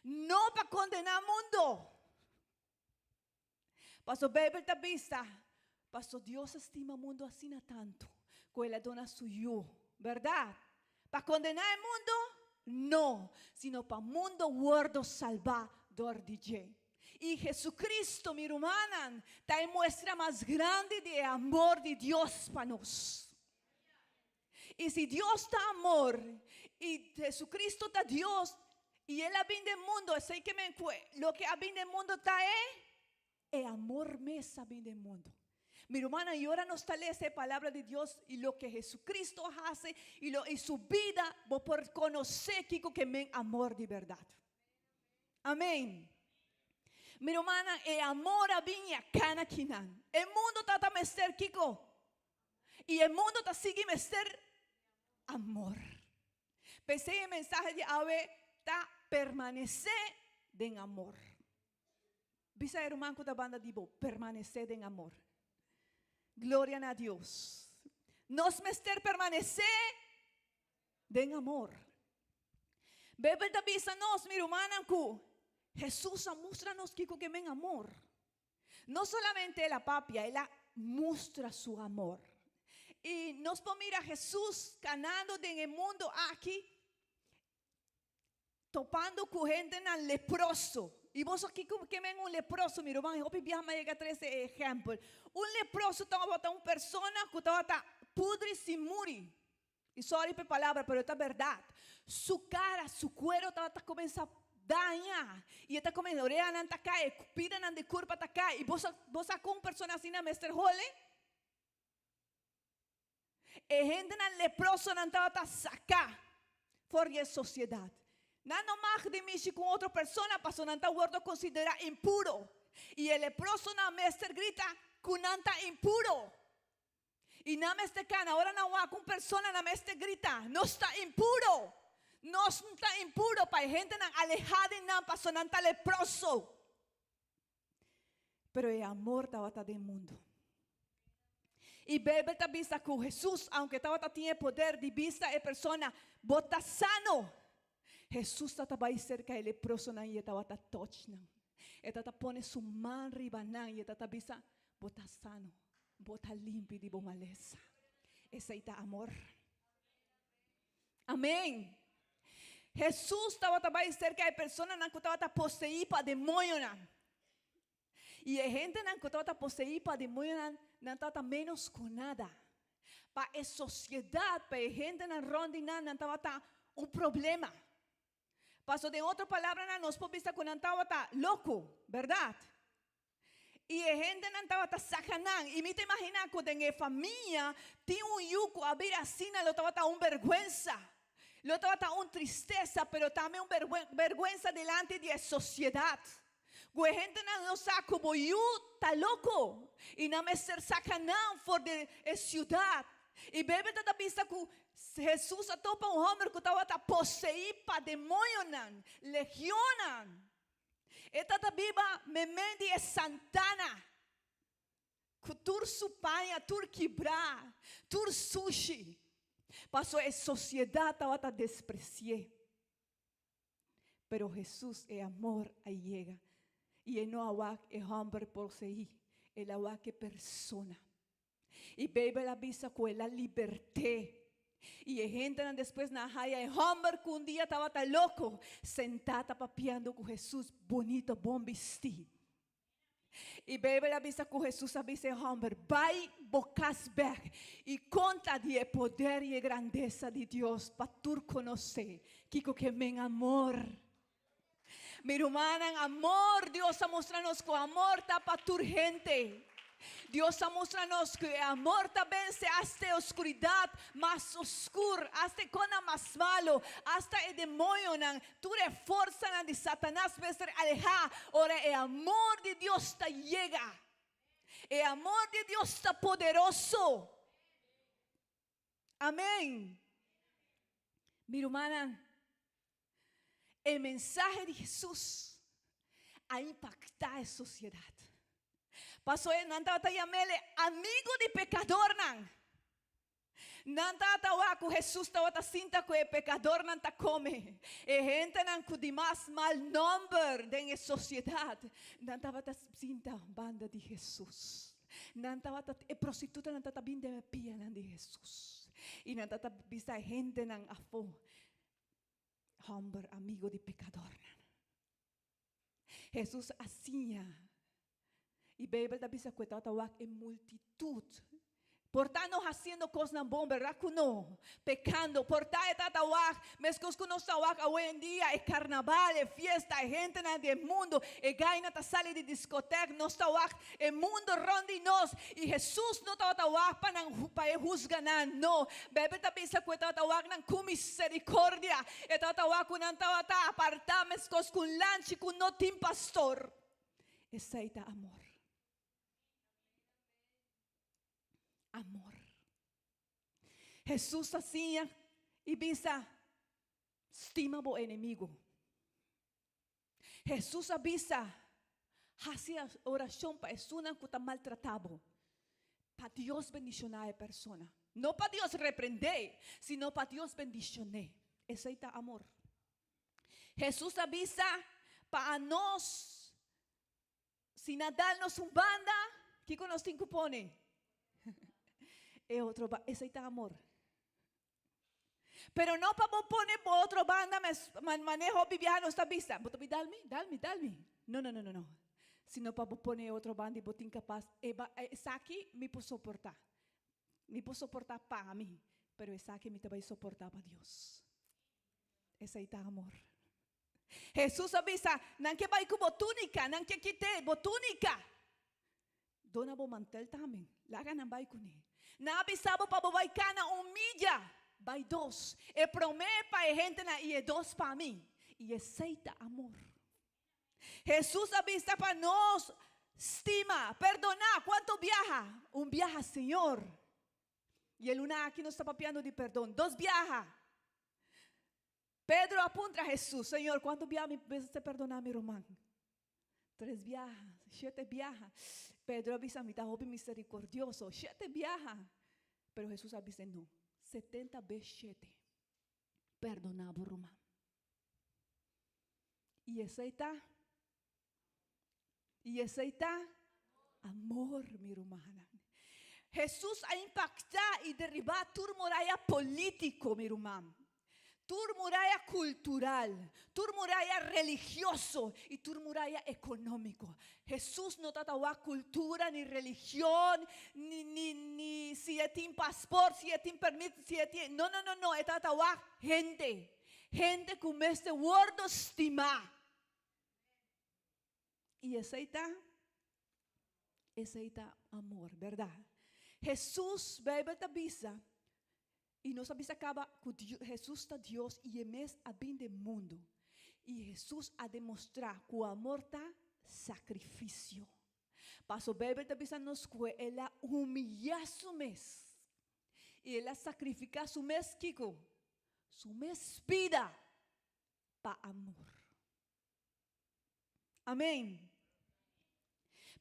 No pa kondená mundu. Paso Beibel ta bisa, Paso Dios a stima mundu asina tantu, ku el a duna su Yu, bèrdat? Pa kondená e mundu? No, sino pa mundu wòrdu salbá dor di dje. I Jesucristo, mi rumannan, ta e muestra mas grandi di e amor di Dios pa nos. I si Dios ta amor, i Jesucristo ta Dios, i El a bin den mundo, esei ke men ku loke a bin den mundo ta e e amor mes a bin den mundo. Mi rumannan, i ora nos ta lesa e palabra di Dios i loke Jesucristo a hasi i lo i su bida, bo por konosé kiko ke men amor di bèrdat. Amen. Mi rumannan, e amor a bin i a kana kinan. E mundo tabata mester kiko? I e mundo ta sigui mester amor. P'esei e mensahe di awe ta permanesé den amor. Bisa e ruman ku ta banda di bo, permanesé den amor. Gloria na Dios. Nos mester permanesé den amor. Beibel ta bisa nos, mi rumannan, ku Hesus a mustra nos kiko ke men amor. No solamente el a papia, el a mustra su amor. I nos por mira Hesus kanando den e mundo aki, topando ku hendenan leproso. I boso kiko ke men un leproso, mi ruman? Hopi biaha mi a yega trese e ehèmpel. Un leproso tabata un persona ku tabata pudri sin muri. I sorry p'e palabra, pero e ta bèrdat. Su kara, su kuero tabata kuminsá daña. I e ta kuminsá, oreanan ta kai, pidanan di kurpa ta kai. I bo sa, bo sa kon un persona asina mester hole? E hendenan leprosonan tabata saká for di e sosiedat. Nan no mag di mishi ku un otro persona pasobra nan ta wòrdu konsiderá impuro. I e leprosonan mester grita ku nan ta impuro. I nan mester kana, ora nan wak un persona nan mester grita, Nos ta impuro! Nos ta impuro! Pa e hendenan alehá di nan pasobra nan ta leproso. Pero e amor tabata den mundu. I Beibel ta bisa ku Hesus, aunke tabata tin e poder di bisa e persona, Bo ta sano! Hesus tabata bai serka e leprosonan i e tabata touch nan. E tabata pone su man riba nan i e tabata bisa, Bo ta sano. Bo ta limpi di bo malesa. Esei ta amor. Amen. Hesus tabata bai serka e personanan ku tabata poseí pa demoñonan. I e hendenan ku tabata poseí pa demoñonan, nan tabata ménos ku nada. Pa e sosiedat, pa e hendenan rònt di nan, nan tabata un problema. Paso den otro palabranan nos por bisa ku nan tabata loko, bèrdat? I e hendenan tabata saka nan. I mi ta imaginá ku den e famia tin un yu ku a bira asina lo tabata un bèrgwensa. Lo tabata un tristesa pero tambe un bergwensa dilanti di e sosiedat. Ku e hendenan lo sa ku bo yu ta loko i nan mester saka nan for di e siudat. I Beibel ta ta bisa ku Hesus a topa un hòmber ku tabata poseí pa demoñonan, legionnan. E ta ta biba meimei di e santana. Ku tur su paña tur kibrá, tur sushi, pasobra e sosiedat tabata despresi'é. Pero Hesus e amor a yega i e no a wak e hòmber poseí, el a wak e persona. I Beibel a bisa ku el a libert'é. I e hendenan despues nan a haya e hòmber ku un dia tabata loko, sentá ta papiando ku Hesus bunito, bon bistí. I Beibel a bisa ku Hesus a bisa e hòmber, Bai bo kas bèk i konta di e poder i e grandesa di Dios pa tur konosé kiko ke men amor. Mi rumannan, amor, Dios a mustra nos ku amor ta pa tur hende. Dios a mustra nos ku e amor ta vense asta e oskuridat mas oskur, asta e konan mas malu, asta e demoñonan. Tur e forsanan di Satanas mester alehá ora e amor di Dios ta yega. E amor di Dios ta poderoso. Amén. Mi rumannan, e mensahe di Hesus a impaktá e sosiedat. Pasobra nan tabata yam'el e amigu di pekadornan. Nan tabata wak ku Hesus tabata sinta ku e pekadornan ta kome, e hendenan ku di mas mal nòmber den e sosiedat. Nan tabata sinta banda di Hesus. Nan tabata, e prostitutanan tabata bin den e pianan di Hesus. I nan tabata bisa e hendenan afó, Hòmber amigu di pekadornan. Hesus a siña. I Beibel ta bisa ku e tabata wak e multitut. Por ta no hasiendo kosnan bon, bèrdat ku no? Pekando. Por ta e tabata wak, meskos ku nos ta wak awendia, e karnaval, e fiesta, e hentenan di e mundu, e gainan ta sali di diskotèk, nos ta wak e mundu rònt di nos. I Hesus no tabata wak pa nan, pa e husga nan, no. Beibel ta bisa ku e tabata wak nan ku miserikordia. E tabata wak ku nan tabata apartá meskos ku un lanchi ku no tin pastor. Esei ta amor. Amor. Hesus ta siña i bisa, Stima bo enemigu. Hesus a bisa, Hasi orashon pa esunnan ku ta maltratá bo, pa Dios bendishoná e persona. No pa Dios reprendé, sino pa Dios bendishon'é. Esei ta amor. Hesus a bisa pa anos, si nan dal nos un banda, kiko nos tin ku pone? E otro banda. Esei ta amor. Pero no pa bo pone bo otro banda mes mane hopi biaha nos ta bisa, bo ta bi dal mi, dal mi, dal mi. No, no, no, no, no. Sino pa bo pone e otro banda y bo tin capas, e ba, esaki mi por soporta. Mi por soporta pa mi, pero esaki mi ta bay soporta pa Dios. Esey ta amor. Hesus a bisa, nan ke bai ku bo túnika, nan ke kit'é bo túnika. Dona bo mantel tambe, laga nan bai kuné. Nan a bisa bo pa bo bai kana un milla, bai dos. E promé pa e hendenan i e dos pa mi. I esei ta amor. Hesus a bisa pa nos stima, perdoná. Kuantu biaha? Un biaha, Señor. I e luna aki nos ta papiando di perdon. Dos biaha. Pedro a puntra Hesus, Señor, kuantu biaha mi mester perdoná mi ruman? Tres biaha, shete biaha. Pedro a bisa, Mi ta hopi miserikordioso. Shete biaha. Pero Hesus a bis'é, No, setenta bes shete. Perdoná bo ruman. I esei ta, i esei ta amor, mi rumannan. Hesus a impaktá i deribá tur muraya polítiko, mi ruman. Tur muraya kultural, tur muraya religioso i tur muraya ekonómiko. Hesus no ta ta wak kultura ni religion, ni ni ni si e tin pasport, si e tin permit, si e tin, no no no no, e ta ta wak hende, hende ku mester wordo stimá. I esei ta, esei ta amor, bèrdat? Hesus, Beibel ta bisa. I nos a bisa kaba ku Hesus ta Dios i e mes a bin den mundu. I Hesus a demostrá ku amor ta sakrifisio. Paso Beibel ta bisa nos ku el a humiyá su mes i el a sakrifiká su mes kiko? Su mes bida pa amor. Amén.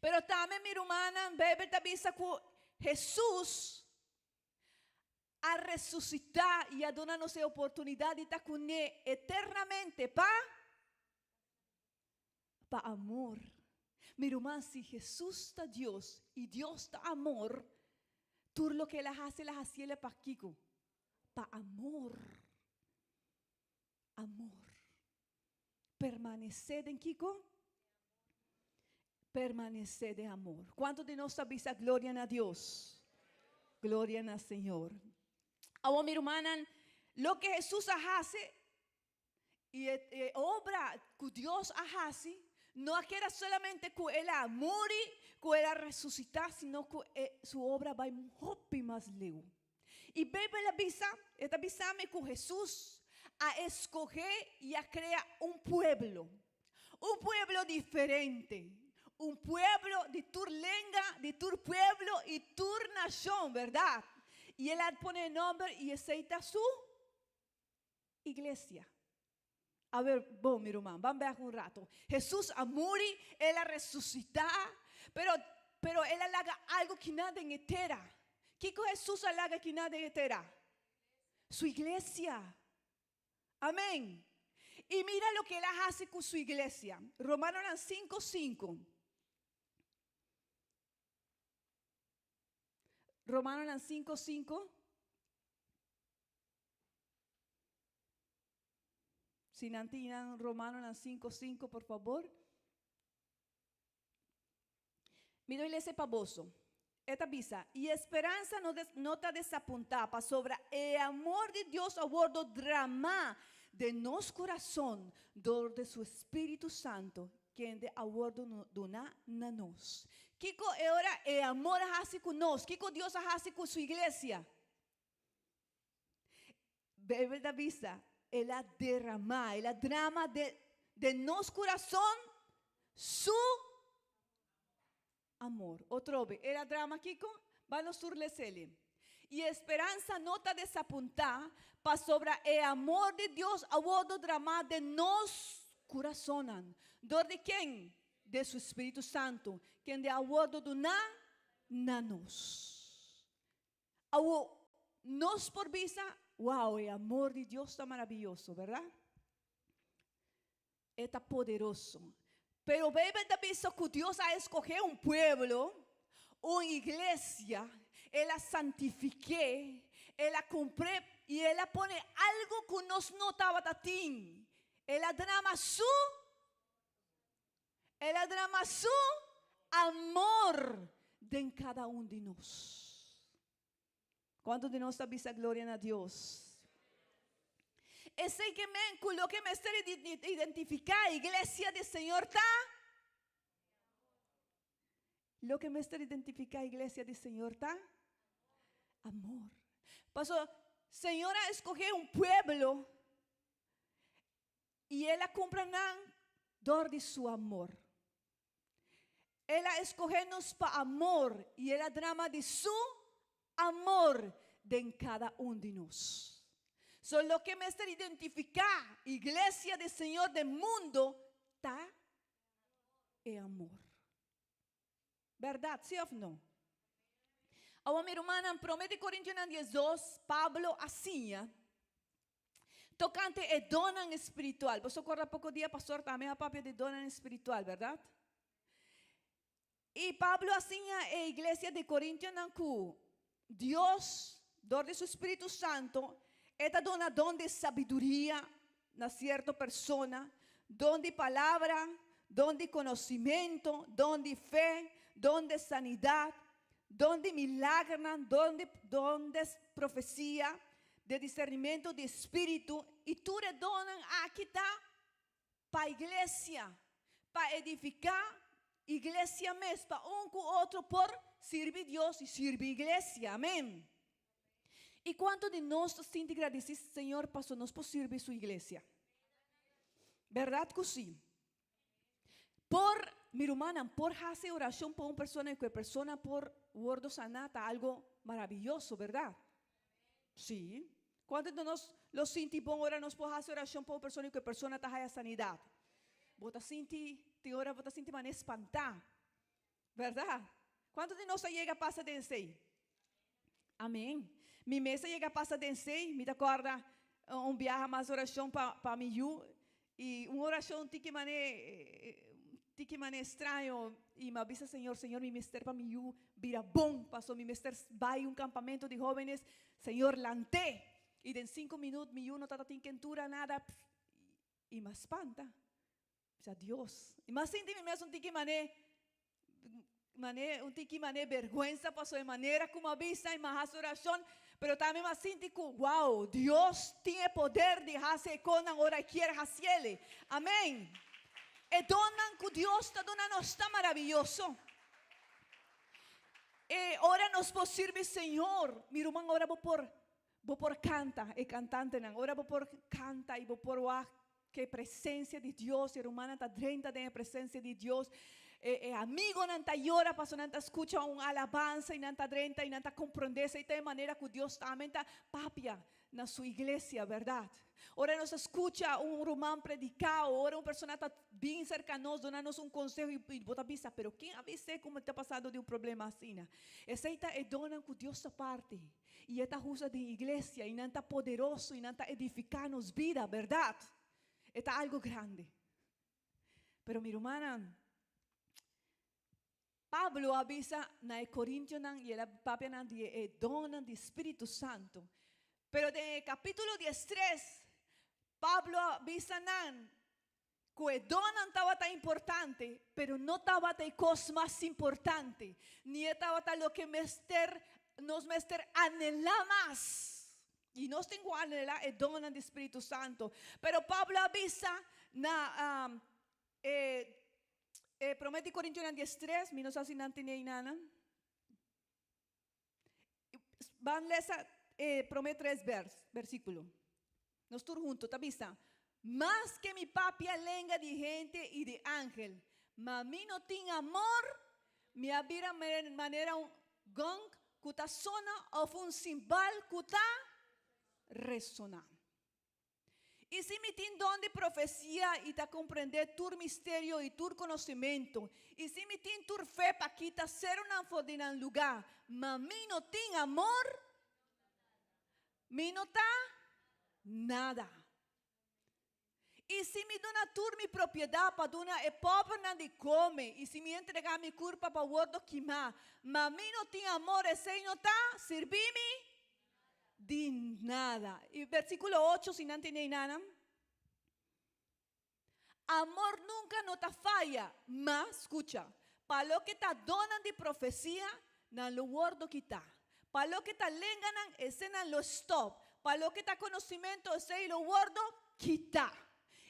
Pero tambe mi rumannan, Beibel ta bisa ku Hesus a resusitá i a duna nos e oportunidat di ta kuné eternamente pa pa amor. Mi ruman, si Hesus ta Dios i Dios ta amor, tur loke el a hasi, el a hasiel pa kiko? Pa amor. Amor. Permanesé den kiko? Permanesé den amor. Kuantu di nos ta bisa gloria na Dios? Gloria na Señor. Awor mi rumannan, loke Hesus a hasi i e obra ku Dios a hasi no a keda solamente ku el a muri, ku el a resusitá, sino ku e su obra a bai hopi mas leu. I Beibel a bisa, e ta bisa mi ku Hesus a eskohé i a krea un pueblo, un pueblo diferente, un pueblo di tur lenga, di tur pueblo i tur nashon, bèrdat? I el a pone e nòmber i esei ta su iglesia. A ber, bon, mi ruman, ban bèk un rato. Hesus a muri, el a resusitá, pero, pero el a laga algu kiná den e tera. Kiko Hesus a laga kiná den e tera? Su iglesia. Amén. I mira loke el a hasi ku su iglesia. Romanonan sinku, sinku. Romanonan sinku, sinku. Si nan tin nan Romanonan 5, 5, por fabor. Mi doy lese pa boso. E ta bisa, I e speransa no, des, no ta desapuntá, pasobra e amor di Dios a wordo dramá den nos kurason dor di su Spiritu Santo, kende a wordo duná na nos. Kiko e ora e amor a hasi ku nos? Kiko Dios a hasi ku su iglesia? Beibel ta bisa, El a derramá, el a drama de, den nos kurason su amor. Otro be, el a drama kiko? Ban nos tur les'el. I e speransa no ta desapuntá, pasobra e amor di Dios a wòrdu dramá den nos kurasonnan. Dor di ken? Den su Spiritu Santu, kende a wòrdu duná na nos. Awo, nos por bisa, Wow, e amor di Dios ta maraviyoso, berdad? E ta poderoso. Pero Beibel ta bisa ku Dios a eskohé un pueblo, un iglesia, el a santifik'é, el a kumpr'é i el a pone algu ku nos no tabata tin. El a drama su, El a drama su amor den kada un di nos. Kuantu di nos ta bisa gloria na Dios? Esei ke men ku loke mester identifiká iglesia di Señor ta? Loke mester identifiká iglesia di Señor ta? Amor. Paso Señor a eskohé un pueblo I el a kumpra nan dor di su amor. El a eskohé nos pa amor i el a drama di su amor den kada un di nos. So loke mester identifiká Iglesia di Señor den mundo ta e amor. Bèrdat, sí òf no? Awor mi rumannan, promé di Korintionan 12, Pablo a siña tokante e donnan espiritual. Boso kòrda poko dia pastor tambe a papia di donnan espiritual, bèrdat? I Pablo a siña e iglesia di Korintionan ku Dios, dor di su spiritu santo, e ta duna don di sabiduria na sierto persona, don di palabra, don di conocimento, don di fe, don di sanidad, don di milagernan, don di don di profecia, di discernimento di spiritu, y tur e donnan aki ta pa iglesia, pa edifica iglesia mes, pa un cu otro por sirbi Dios y sirbi iglesia. Amen. I kuantu di nos ta sinti gradisí Señor paso nos por sirbi su iglesia? Bèrdat ku sí. Por, mi rumannan, por hasi orashon pa un persona i ku e persona por wòrdu saná ta algu maravioso, bèrdat? Sí. Kuantu di nos lo sinti bon ora nos por hasi orashon pa un persona i ku e persona ta haya sanidat? Bo ta sinti, tin ora bo ta sinti manera spantá, bèrdat? Kuantu di nos a yega pasa den esei? Amen. Mi mes a yega pasa den esei. Mi ta kòrda un biaha mas orashon pa pa mi yu i un orashon tiki mane tiki mane straño i mi a bisa Señor, Señor mi mester pa mi yu bira bon paso mi mester bai un kampamento di hóvenes, Señor lant'é. I den sinku minut mi yu no tabata tin kentura nada i mi a spanta. Bisa Dios. I m'a sinti mi mes un tiki mané, mané, un tiki mané bergwensa paso e manera ku m'a bisa i m'a hasi orashon, pero tambe m'a sinti ku, wow, Dios tin e poder di hasi e konan ora e kier hasiel. Amen. E donnan ku Dios ta duna nos ta maraviyoso. E ora nos por sirbi Señor, mi ruman, ora bo por, bo por kanta, e kantantenan, ora bo por kanta i bo por wak Ke presencia di Dios, e rumannan ta drenta den e presencia di Dios, e e amigonan ta yora pasobra nan ta scucha un alabansa y nan ta drenta y nan ta comprende esey ta e manera cu Dios tambe ta papia na su iglesia, berdad? Ora nos ta scucha un ruman predica o ora un persona ta bin cerca nos duna nos un conseho y bo ta bisa pero ken a bis'e cu mi ta pasando di un problema asina? Esey ta e donnan cu Dios ta parti. I e ta usa den iglesia i nan ta poderoso i nan ta edifiká nos bida, bèrdat? E ta algu grandi. Pero mi rumannan, Pablo a bisa na e korintionan i el a papia nan di e donnan di Spiritu Santu. Pero den e kapítulo diestres, Pablo a bisa nan Ku e donnan tabata importante, pero no tabata e kos mas importante, ni e tabata loke mester nos mester anhelá mas. I nos tin ku anhelá e donnan di Spiritu Santu. Pero Pablo a bisa na e e Promé di Korintionan diestres, mi no sa si nan tene einanan. Ban lesa e promé tres bers, versíkulo. Nos tur hunto ta bisa, Maske mi papia lenga di hende i di angel, ma mi no tin amor, mi a bira manera un gong ku ta sona òf un simbal ku ta resoná. I si mi tin don di profesia i ta komprendé tur misterio i tur konosementu, i si mi tin tur fe pa kita serunan for di nan lugá, ma mi no tin amor, mi no ta nada. I si mi duna tur mi propiedat pa duna e pòbernan di kome, i si mi entregá mi kurpa pa wòrdu kimá, ma mi no tin amor, esei no ta sirbí mi Di nada. I versíkulo ocho, si nan tene einanan. Amor nunka no ta faya, ma, skucha, pa loke ta donnan di profesia, nan lo wòrdu kitá. Pa loke ta lenganan, esenan lo stòp. Pa loke ta konosimentu, esei lo wòrdu kitá.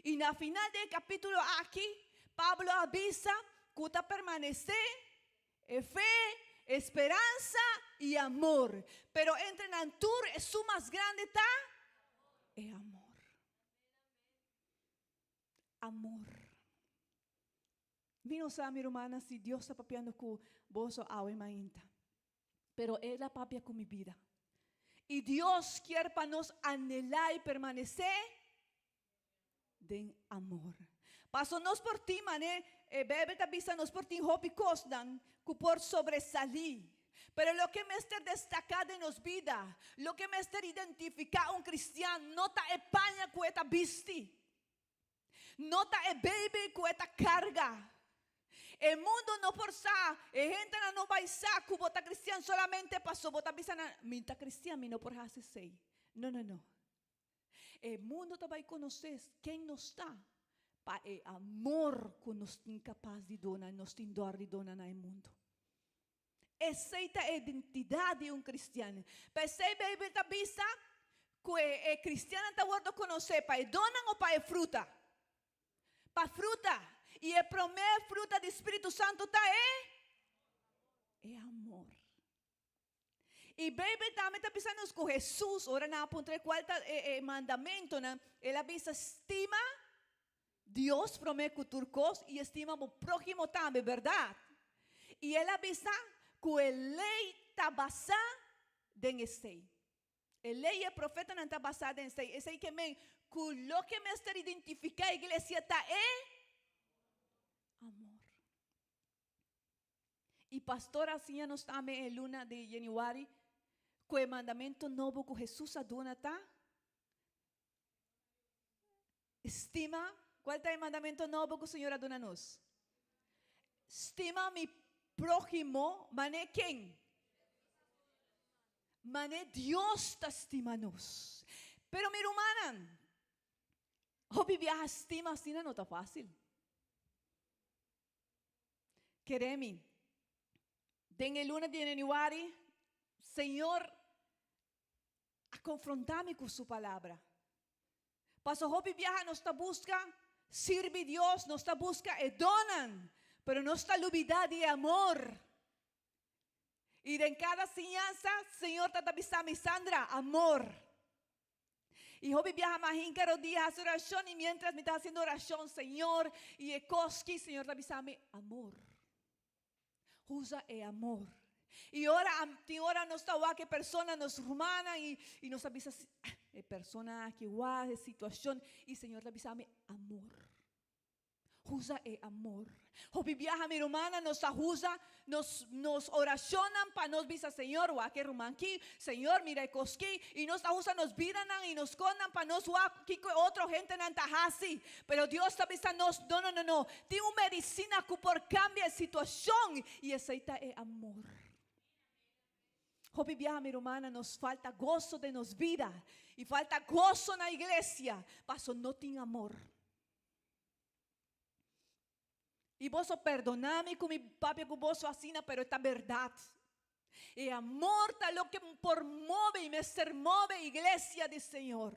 I na final di e kapítulo aki, Pablo a bisa ku ta permanesé E fe, e speransa i amor. Pero entre nan tur esun mas grandi ta e amor. Amor. Mi no sa, mi rumannan, si Dios ta papiando ku boso awe mainta. Pero El a papia ku mi bida. I Dios kier pa nos anhelá i permanesé den amor. Paso nos por tin mane e Bijbel ta bisa nos por tin hopi kosnan ku por sobresalí. Pero loke mester destaká den nos bida, loke mester identifiká un kristian no ta e paña ku e ta bisti, no ta e Bijbel ku e ta karga. E mundu no por sa, e hendenan no bai sa ku bo ta kristian solamente paso bo ta bisa nan, mi ta kristian, mi no por hasi esei. No, no, no. E mundo ta bai konosé ken nos ta pa e amor ku nos tin kapas di duna i nos tin dor di duna na e mundo. Esei ta e identidat di un kristian. P'esei Beibel ta bisa ku e e kristiannan ta wòrdu konosé pa e donnan o pa e fruta? Pa fruta. I e promé fruta di spiritu santu ta e e amor. I Beibel tambe ta bisa nos ku Hesus, ora nan a puntr'é kual ta e e mandamentonan, el a bisa, Stima Dios promé ku tur kos i stima bo próhimo tambe, bèrdat? I el a bisa ku e lei ta basá den esei. E lei i e profetanan ta basá den esei. Esei ke men ku loke mester identifiká e iglesia ta e amor. I pastor a siña nos tambe e luna di yanüari ku e mandamentu nobo ku Hesus a duna ta stima. Kual ta e mandamentu nobo ku Señor a duna nos? Stima mi próhimo manera ken? Manera Dios ta stima nos. Pero mi rumannan, hopi biaha stima asina no ta fásil. Kere mi, den e luna di yanüari, Señor a konfrontá mi ku Su Palabra. Paso hopi biaha nos ta buska sirbi Dios, nos ta buska e donnan, pero nos ta lubidá di e amor. I den kada siñansa, Señor ta ta bisa mi, Sandra, amor. I hopi biaha mi a hinka rodia hasi orashon i mientras mi ta hasiendo orashon, Señor, i e kos ki Señor ta bisa mi, amor. Usa e amor. I ora tin ora nos ta wak e persona, nos rumannan i i nos ta bisa e persona aki wak e situashon i Señor ta bisa mi, amor. Usa e amor. Hopi biaha mi rumannan nos ta usa nos nos orashonnan pa nos bisa Señor wak e ruman ki, Señor mira e kos ki, i nos ta usa nos bidanan i nos kosnan pa nos wak kiko e otro hentenan ta hasi. Pero Dios ta bisa nos no no no no, tin un medisina ku por kambia e situashon i esei ta e amor. Hopi biaha mi rumannan nos falta goso den nos bida i falta goso na iglesia paso no tin amor. I boso perdona mi ku mi papia ku boso asina, pero e ta bèrdat. E amor ta loke por move i mester move iglesia di Señor.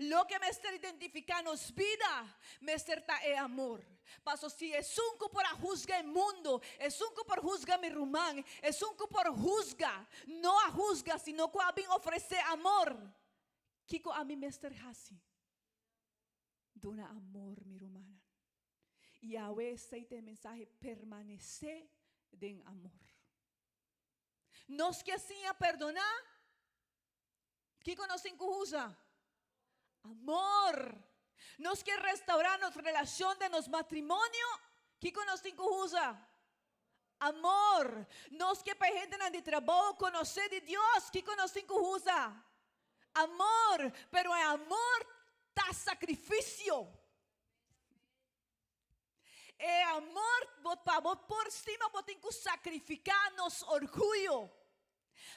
Loke mester identifiká nos bida mester ta e amor. Paso si esun ku por a husga e mundu, esun ku por husga mi ruman, esun ku por husga, no a husga sino ku a bin ofresé amor, kiko ami mester hasi? Duna amor, mi rumannan. I awe esei ta e mensahe, permanesé den amor. Nos ke siña perdoná, kiko nos tin ku usa? Amor. Nos ke restaurá nos relashon den nos matrimonio, kiko nos tin ku usa? Amor. Nos ke pa e hendenan di trabou konosé di Dios, kiko nos tin ku usa? Amor. Pero e amor ta sakrifisio. E amor, bo, pa bo por stima bo tin ku sakrifiká nos orguyo.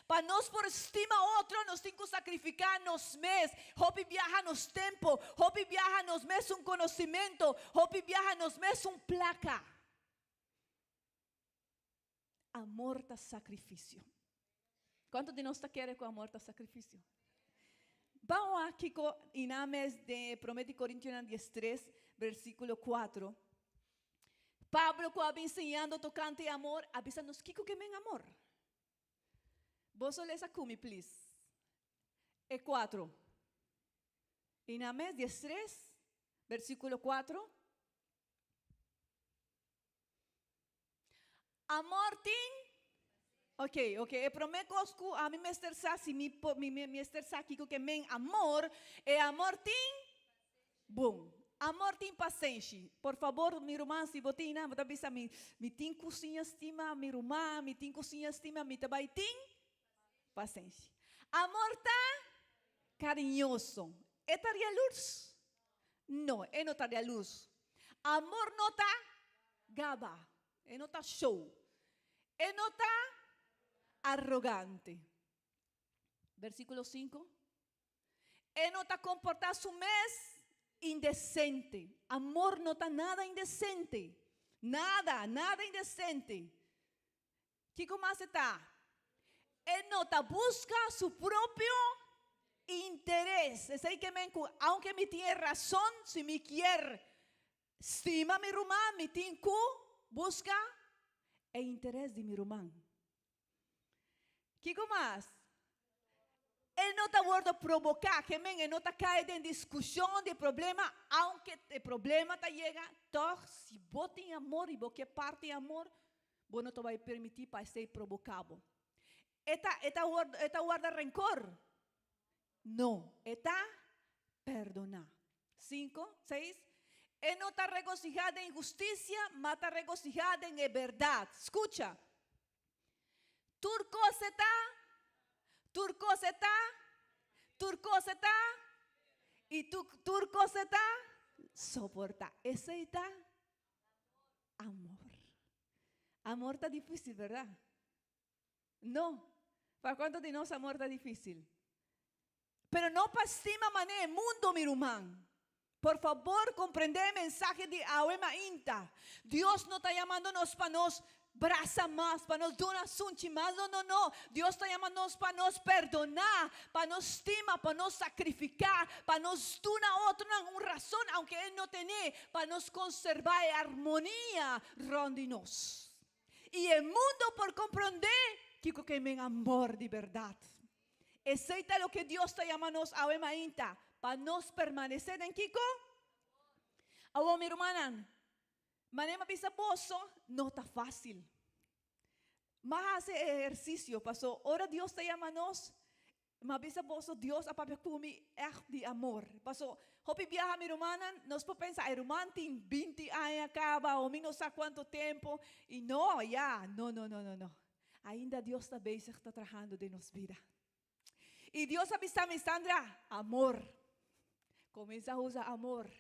Pa nos por stima otro nos tin ku sakrifiká nos mes. Hopi biaha nos tempo, hopi biaha nos mes un konosimento, hopi biaha nos mes un plaka. Amor ta sacrificio. Cuanto di nos ta kere cu amor ta sacrificio? Ban wak kico y na mes den e prome di Corintionan 13, versiculo 4. Pablo cu a bin siñando tocante e amor, a bisa nos kico ke men amor. Boso lesa cu mi please. E 4. Y na mes 13, versiculo 4. Amor tin? Ok, ok, e promé kos ku ami mester sa, si mi por, mi mester sa kiko ke men amor, e amor tin? Bon, amor tin pasenshi. Por fabor, mi ruman, si bo tin nan, bo ta bisa mi, mi tin ku siña stima mi ruman, mi tin ku siña stima, mi ta bai tin pasenshi. Amor ta kariñoso. E ta rialurs? No, e no ta rialurs. Amor no ta gaba, e no ta show, e no ta arrogante. Versículo 5. E no ta comporta su mes indecente. Amor no ta nada indecente. Nada, nada indecente. Kiko mas e ta? E no ta buska su propio interes. Esei ke men ku aunke mi tin e rason, si mi kier stima mi ruman, mi tin ku buska e interes di mi ruman. Kiko mas? E no ta wordo proboká, ke men e no ta kai den diskushon di problema, aunke e problema ta yega, tòg si bo tin amor i bo ke parti amor, bo no ta bai permití pa esei proboká bo. E ta e ta wordo e ta warda renkor? No, e ta perdoná. Sinku, seis, E no ta regosihá den inhustisia, ma ta regosihá den e bèrdat. Skucha! Tur kos e ta, tur kos e ta, tur kos e ta, i tu, tur kos e ta soportá. Esei ta amor. Amor ta difísil, bèrdat? No. Pa kuantu di nos amor ta difísil? Pero no pa stima manera e mundo, mi ruman. Por fabor comprende e mensahe di awe mainta. Dios no ta yamando nos pa nos brasa mas, pa nos duna sunchi mas. No, no, no. Dios ta yama nos pa nos perdona, pa nos stima, pa nos sacrifica, pa nos duna otronan un razon, aunke e no tene, pa nos conserva e armonia rond di nos. I e mundo por comprende kico ke men amor di berdad. Esei ta loke Dios ta yama nos awe mainta, pa nos permanece den kiko? Awor mi rumannan, manera mi a bisa boso, no ta facil. M'a haci e ehercicio, paso ora Dios ta yama nos, Mi a bisa boso, Dios a papia ku mi ègt di amor. Paso, hopi biaha mi rumannan, nos por pensa, e ruman tin binti aña kaba o mi no sa kuantu tempu. I no, ya, no, no, no, no, no. Ainda Dios ta bezig ta trahando den nos bida. I Dios a bisa mi, Sandra, amor. Kuminsá usa amor.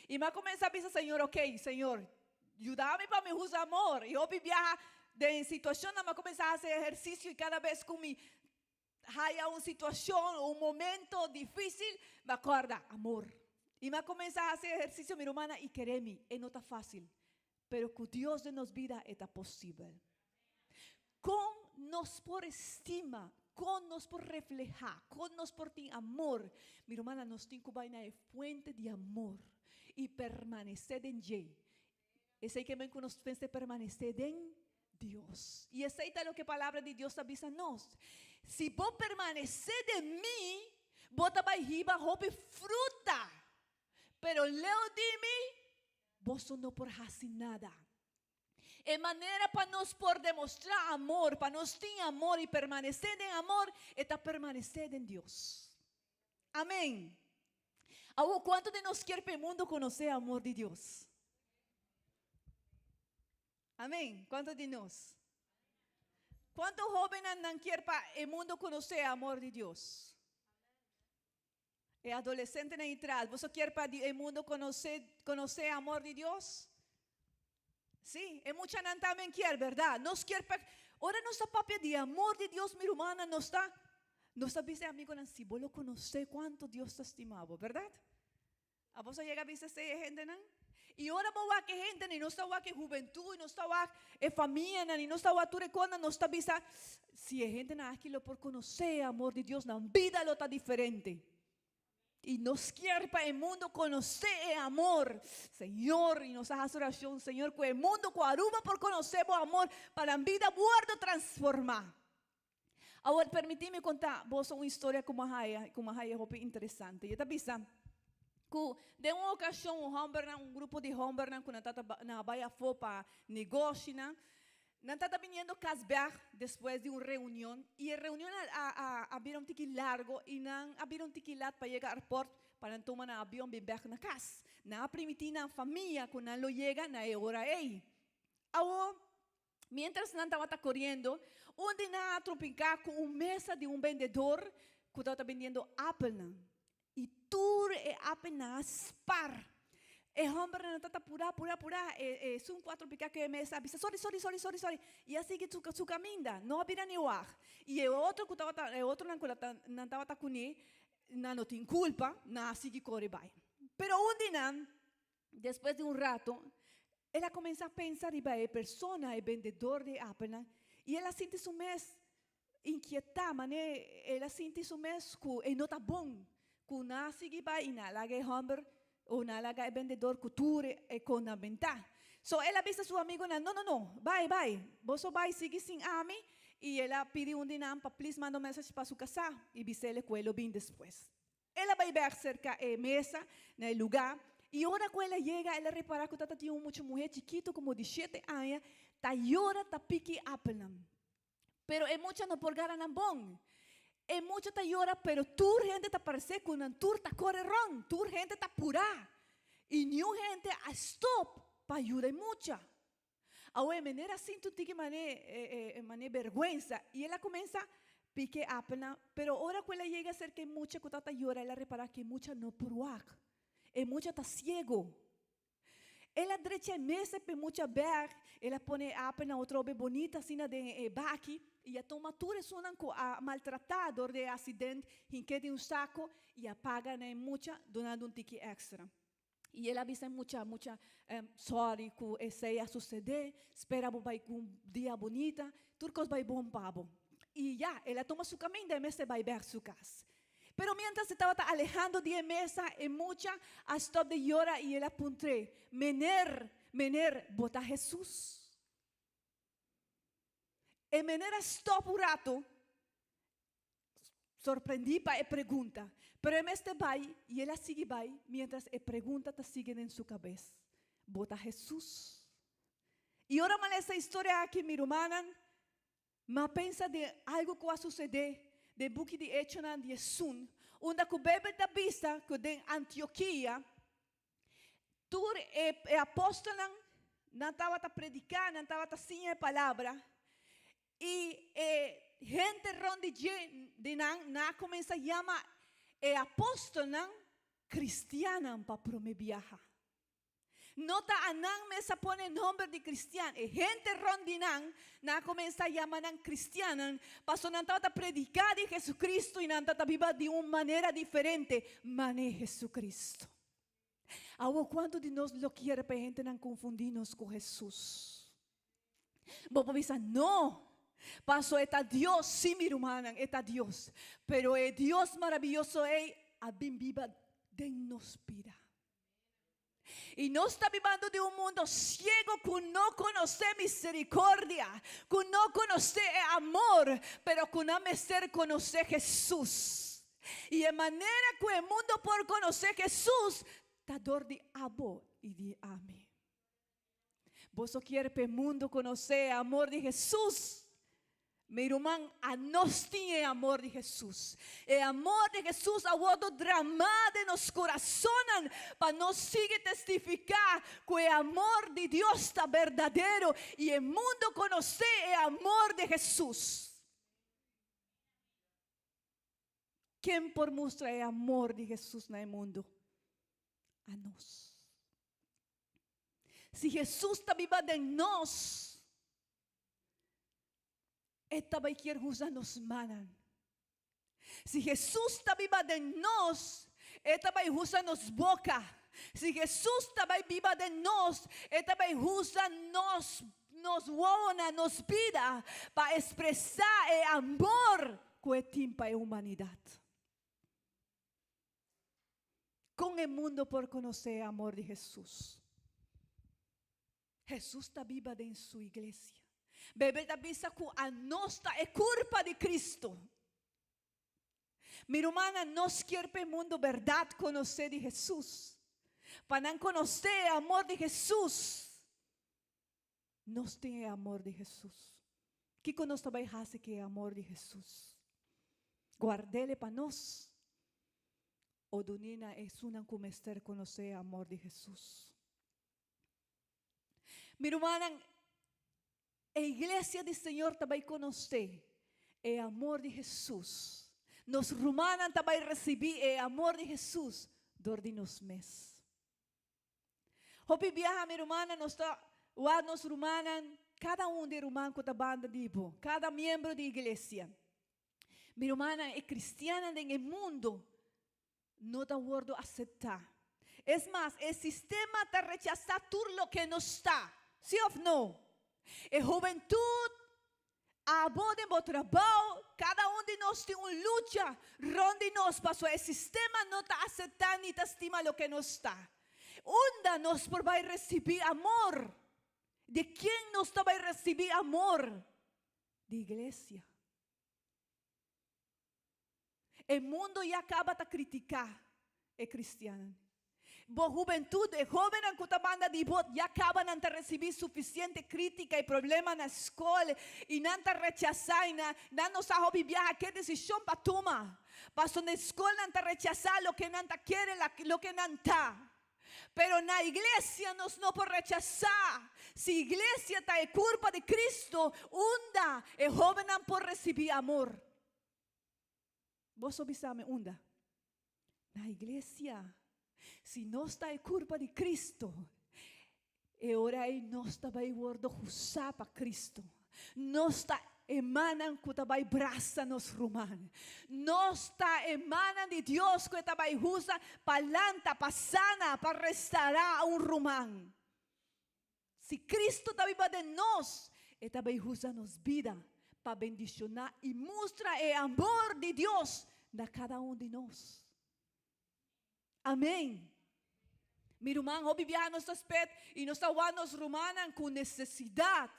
I mi a kuminsá bisa Señor, ok, Señor, yuda mi pa mi usa amor. I hopi biaha den situashonnan mi a kuminsá hasi ehersisio i kada bes ku mi haya un situashon o un momento difísil, mi a kòrda, amor. I mi a kuminsá hasi ehersisio, mi rumannan, i kere mi, e no ta fásil, pero ku Dios den nos bida e ta posibel. Kon nos por estima, kon nos por reflehá, kon nos por tin amor? Mi rumannan, nos tin ku bai na e fuente di amor i permanesé den dje. Esei ke men ku nos mester permanesé den Dios. I esei ta loke Palabra di Dios ta bisa nos. Si bo permanesé den mi, bo ta bai hiba hopi fruta. Pero leu di mi, boso no por hasi nada. E manera pa nos por demostrá amor, pa nos tin amor i permanesé den amor, e ta permanesé den Dios. Amén. Awor, kuantu di nos kier pa e mundu konosé e amor di Dios? Amén. Kuantu di nos? Kuantu hóbennan nan kier pa e mundu konosé e amor di Dios? E adolesentenan i tras, boso kier pa di e mundo konosé konosé e amor di Dios? Sí, e muchanan tambe kier, bèrdat? Nos kier pa ora nos ta papia di e amor di Dios, mi rumannan, nos ta nos ta bisa e amigonan, si bo lo konosé kuantu Dios ta stima bo, bèrdat? Abo sa yega bisa esei e hendenan? I ora bo wak e hendenan, i nos ta wak e hubentut, i nos ta wak e famianan, i nos ta wak tur e kosnan, nos ta bisa, si e hendenan aki lo por konosé e amor di Dios, nan bida lo ta diferente. I nos kier pa e mundo konosé e amor, Señor, i nos a hasi orashon, Señor, ku e mundo, ku Aruba por konosé bo amor, pa nan bida wòrdu transformá. Awor, permití mi konta boso un historia ku mi a haya, ku mi a haya hopi interesante. E ta bisa ku den un okashon un hòmbernan, un grupo di hòmbernan ku nan tabata nan a bai afó pa negoshinan, nan tabata biniendo kas bèk despues di un reunion i e reunion a a a a bira un tiki largo i nan a bira un tiki lat pa yega airport pa nan tuma nan avion bin bèk na kas. Nan a primití nan famia ku nan lo yega na e ora ei. Awor, Miéntras nan tabata koriendo, un di nan a trompinká ku un mesa di un bendedor ku tabata bendiendo apelnan. I tur e apelnan a spar. E hòmbernan tabata purá, purá, purá. E esun ku a trompinká ku e mesa a bisa, Sòri, sòri, sòri, sòri, sòri. I a sigui su su kaminda, no a bira ni wak. I e otro ku tabata, e otronan ku nan tabata kuné, nan no tin kulpa, nan a sigui kore bai. Pero un di nan Despues di un rato, el a kuminsá pensa riba e persona, e bendedor di e apelnan, i el a sinti su mes inkietá, manera el a sinti su mes ku e no ta bon, ku nan a sigui bai i nan a laga e hòmber o nan a laga e bendedor ku tur e kosnan bentá. So el a bisa su amigunan, No, no, no, bai, bai, boso bai sigui sin ami. Y el a pidi un di nan pa please manda un message pa su casá y bis'ele cu e lo bin despues. El a bay bek cerca e mesa na e lugar y ora cu el a yega el a repara cu tata tin un mucha muher chikito como di shete aña ta yora ta piki appelnan. Pero e mucha no por gara nan bon. E mucha ta yora pero tur hende ta parece cu nan tur ta core rond, tur hende ta pura y niun hende a stop pa yuda e mucha. Awe meneer a sinti un tiki mane mane berguensa y el a cuminsa pica e appelnan, pero ora cu el a yega cerca e mucha cu tabata yora el a repara cu e mucha no por wak, e mucha ta ciego. El a drecha e mesa pa e mucha bek, el a pone e appelnan otro be bonita asina den e baki y a tuma tur esunnan cu a maltrata dor di e accident hinke den un saco y a paga na e mucha dunando un tiki extra. I el a bisa e mucha, mucha, sorry ku esei a susedé, spera bo bai ku un dia bunita, tur kos bai bon pa bo. I ya, el a tuma su kaminda, e mester bai bèk su kas. Pero miéntras e tabata alehando di e mesa, e mucha a stòp di yora i el a puntr'é, Mener, mener, bo ta Hesus? E mener a stòp un ratu. Sorprendí pa e pregunta, pero e mester bai i el a sigui bai miéntras e pregunta ta sigui den su kabes, Bo ta Hesus? I ora m'a lesa e historia aki, mi rumannan, m'a pensa den algu ku a susedé den buki di Echonan di esun, unda ku Beibel ta bisa ku den Antiokia tur e e apòstelnan nan tabata prediká, nan tabata siña e palabra, I e hende rond di dje di nan, nan a kuminsá yama e apòstelnan kristiannan pa promé biaha. No ta a nan mes a pone e nòmber di kristian, e hende rond di nan, nan a kuminsá yama nan kristiannan pasobra nan tabata prediká di Jesucristo i nan tabata biba di un manera diferente manera Jesucristo. Awor kuantu di nos lo kier pa e hendenan konfundí nos ku Hesus? Bo por bisa, No! Paso e ta Dios, sí mi rumannan, e ta Dios. Pero e Dios maraviyoso ei a bin biba den nos bida. I nos ta bibando den un mundo siego ku no konosé miserikordia, ku no konosé e amor, pero ku nan mester konosé Hesus. I e manera ku e mundo por konosé Hesus ta dor di abo i di ami. Boso kier pa e mundo konosé e amor di Hesus? Mi ruman, anos tin e amor di Hesus. E amor di Hesus a wòrdu dramá den nos kurasonnan pa nos sigui testifiká ku e amor di Dios ta berdadero i e mundo konosé e amor di Hesus. Ken por mustra e amor di Hesus na e mundu? Anos. Si Hesus ta biba den nos, e ta bai kier usa nos mannan. Si Hesus ta biba den nos, e ta bai usa nos boka. Si Hesus ta bai biba den nos, e ta bai usa nos nos wowonan, nos bida, pa expresá e amor ku e tin pa e humanidat. Kon e mundo por konosé e amor di Hesus? Hesus ta biba den su iglesia. Beibel ta bisa ku anos ta e kurpa di Kristu. Mi rumannan, nos kier pa e mundo bèrdat konosé di Hesus. Pa nan konosé e amor di Hesus. Nos tin e amor di Hesus. Kiko nos ta bai hasi ku e amor di Hesus? Guard'el pa nos o dun'é na esunnan ku mester konosé e amor di Hesus? Mi rumannan, e iglesia di Señor ta bai konosé e amor di Hesus. Nos rumannan ta bai risibí e amor di Hesus dor di nos mes. Hopi biaha mi rumannan nos ta wak nos rumannan, kada un di e ruman ku ta banda di bo, kada miembro di iglesia. Mi rumannan, e kristiannan den e mundu no ta wordo aseptá. Es mas, e sistema ta rechasá tur loke nos ta. Sí òf no? E hubentut, abo den bo trabou, kada un di nos tin un lucha rònt di nos pasobra e sistema no ta aseptá ni ta stima loke nos ta. Unda nos por bai risibí amor? Di ken nos ta bai risibí amor? Di iglesia. E mundo ya caba ta critica e cristiannan. Bo hubentud, e hobennan cu ta banda di bo ya caba nan ta ricibi suficiente critica y problema na scol y nan ta rechasa y nan nan no sa hopi biaha ke decision pa tuma. Pasobra na e scol nan ta rechasa loke nan ta kere, loke nan ta. Pero na iglesia nos no por rechasá. Si iglesia ta e kurpa di Cristo, unda e hóbennan por risibí amor? Boso bisa mi unda? Na iglesia. Si nos ta e kurpa di Cristo, e ora ei nos ta bai wordo husá pa Cristo. Nos ta e mannan ku ta bai brasa nos ruman. Nos ta e mannan di Dios ku e ta bai usa pa lanta, pa sana, pa restará un ruman. Si Cristo ta biba den nos, e ta bai usa nos bida pa bendishoná i mustra e amor di Dios na kada un di nos. Amén. Mi ruman, hopi biaha nos ta spet i nos ta wak nos rumannan ku nesesidat.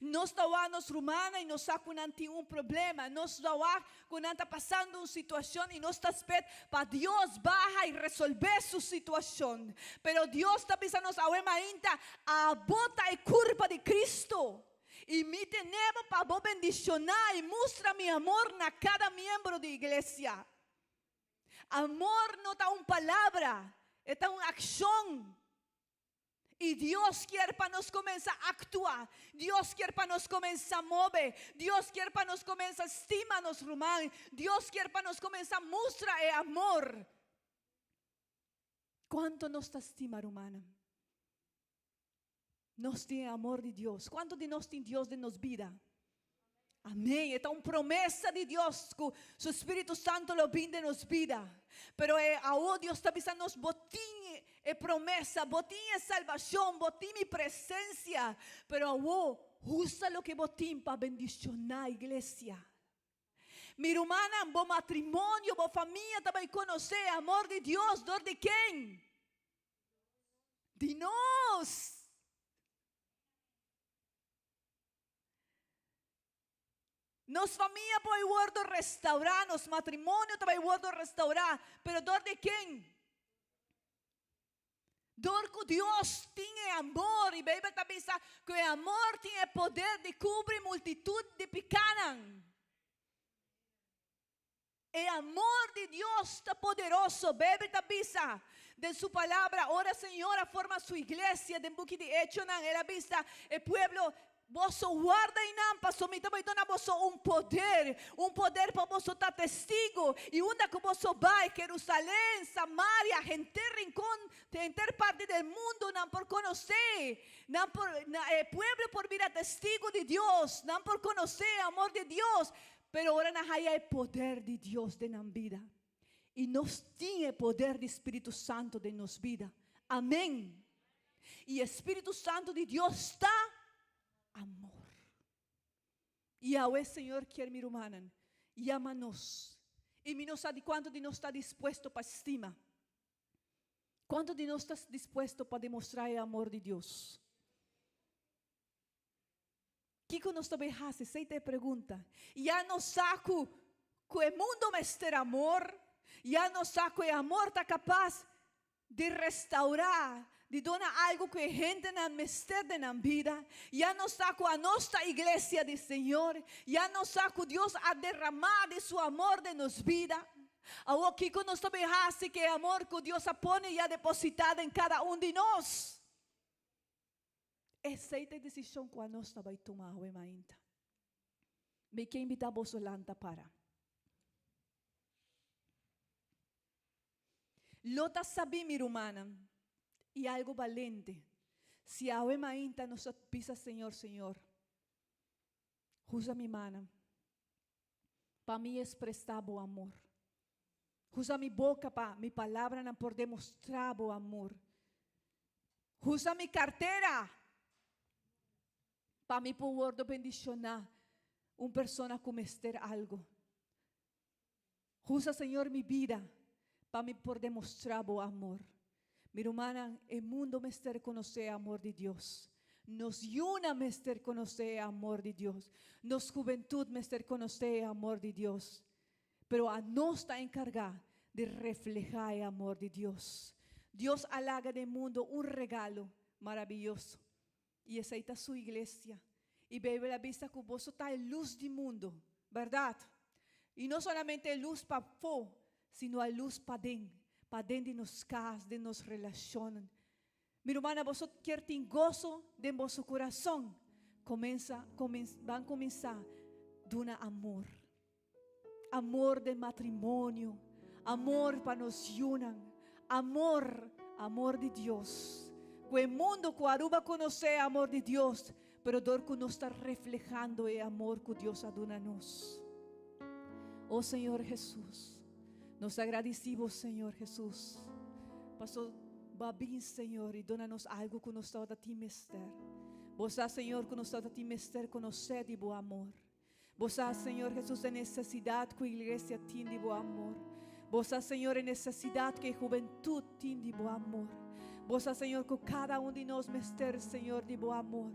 Nos ta wak nos rumannan i nos sa ku nan tin un problema. Nos ta wak ku nan ta pasando un situashon i nos ta spet pa Dios baha i resolvé su situashon. Pero Dios ta bisa nos awe mainta, Abo ta e kurpa di Cristo, i mi tene bo pa bo bendishoná i mustra mi amor na kada miembro di iglesia. Amor no ta un palabra, e ta un akshon. I Dios kier pa nos kuminsá aktua. Dios kier pa nos kuminsá move. Dios kier pa nos kuminsá stima nos ruman. Dios kier pa nos kuminsá mustra e amor. Kuantu nos ta stima rumannan? Nos tin e amor di Dios. Kuantu di nos tin Dios den nos bida? Amén. E ta un promesa di Dios ku su Spiritu Santo lo bin den nos bida. Pero e awo Dios ta bisa nos, bo tin e promesa, bo tin e salbashon, bo tin mi presensia. Pero awo, usa loke bo tin pa bendishoná iglesia. Mi rumannan, bo matrimonio, bo famia ta bai konosé e amor di Dios dor di ken? Di nos. Nos famia por bai wordo restaurá, nos matrimonio ta bai wordo restaurá, pero dor di ken? Dor ku Dios tin e amor, i Beibel ta bisa ku e amor tin e poder di kubri multitut di pikánan. E amor di Dios ta poderoso. Beibel ta bisa den su Palabra, ora Señor a forma su iglesia den buki di Echonan, el a bisa e pueblo, Boso warda einan, pasobra mi ta bai duna boso un poder, un poder pa boso ta testigo, i unda ku boso bai, Jerusalén, Samaria, henter rincon, henter parti del mundo, nan por konosé, nan por, e pueblo por bira testigo di Dios, nan por konosé e amor di Dios. Pero ora nan haya e poder di Dios den nan bida, i nos tin e poder di Spiritu Santo den nos bida. Amen. I e Spiritu Santo di Dios ta amor. I awe Señor kier mi rumannan yama nos. I mi no sa di cuanto di nos ta dispuesto pa stima. Cuanto di nos ta dispuesto pa demostra e amor di Dios. Kiko nos ta bay hasi? Esey ta e pregunta. Ya nos sa ku ku e mundo mester amor, ya nos sa ku e amor ta kapas di restaurá, di duna algu ku e hendenan mester den nan bida. Ya nos sa ku anos ta iglesia di Señor, ya nos sa ku Dios a derramá di su amor den nos bida. Awor kiko nos ta bay hasi ku e amor ku Dios a pone i a depositá den kada un di nos? Esei ta e desishon ku anos ta bai tuma awe mainta. Mi ke invitá boso lanta para. Lo ta sabí, mi rumannan, i algu balente, si awe mainta nos ta bisa Señor, Señor, usa mi mannan pa mi expresá bo amor. Usa mi boka pa mi palabranan por demostrá bo amor. Usa mi kartera pa mi por wordo bendishoná un persona ku mester algo. Usa, Señor, mi bida pa mi por demostrá bo amor. Mi rumannan, e mundo mester konosé e amor di Dios. Nos yunan mester konosé e amor di Dios. Nos hubentut mester konosé e amor di Dios. Pero anos ta enkargá di reflehá e amor di Dios. Dios a laga den mundo un regalo maraviyoso, i esei ta su iglesia. I Beibel a bisa ku boso ta e lus di mundu, bèrdat? I no solamente e lus pafó, sino e lus paden, paden di nos kas, den nos relashonnan. Mi rumannan, boso kier tin goso den boso kurason? Komensa, komens, ban kuminsá duna amor. Amor den matrimonio, amor pa nos yunan, amor, amor di Dios. Ku e mundo ku Aruba konosé e amor di Dios, pero dor ku nos ta reflehando e amor ku Dios a duna nos. O Señor Jesus, nos ta gradisí Bo, Señor Jesus, paso Bo a bin, Señor, i duna nos algu ku nos tabata tin mester. Bo sa, Señor, ku nos tabata tin mester konosé di Bo amor. Bo sa, Señor Jesus, e nesesidat ku iglesia tin di bo amor. Bo sa, Señor, e nesesidat ku e hubentut tin di bo amor. Bo sa, Señor, ku kada un di nos mester, Señor, di bo amor.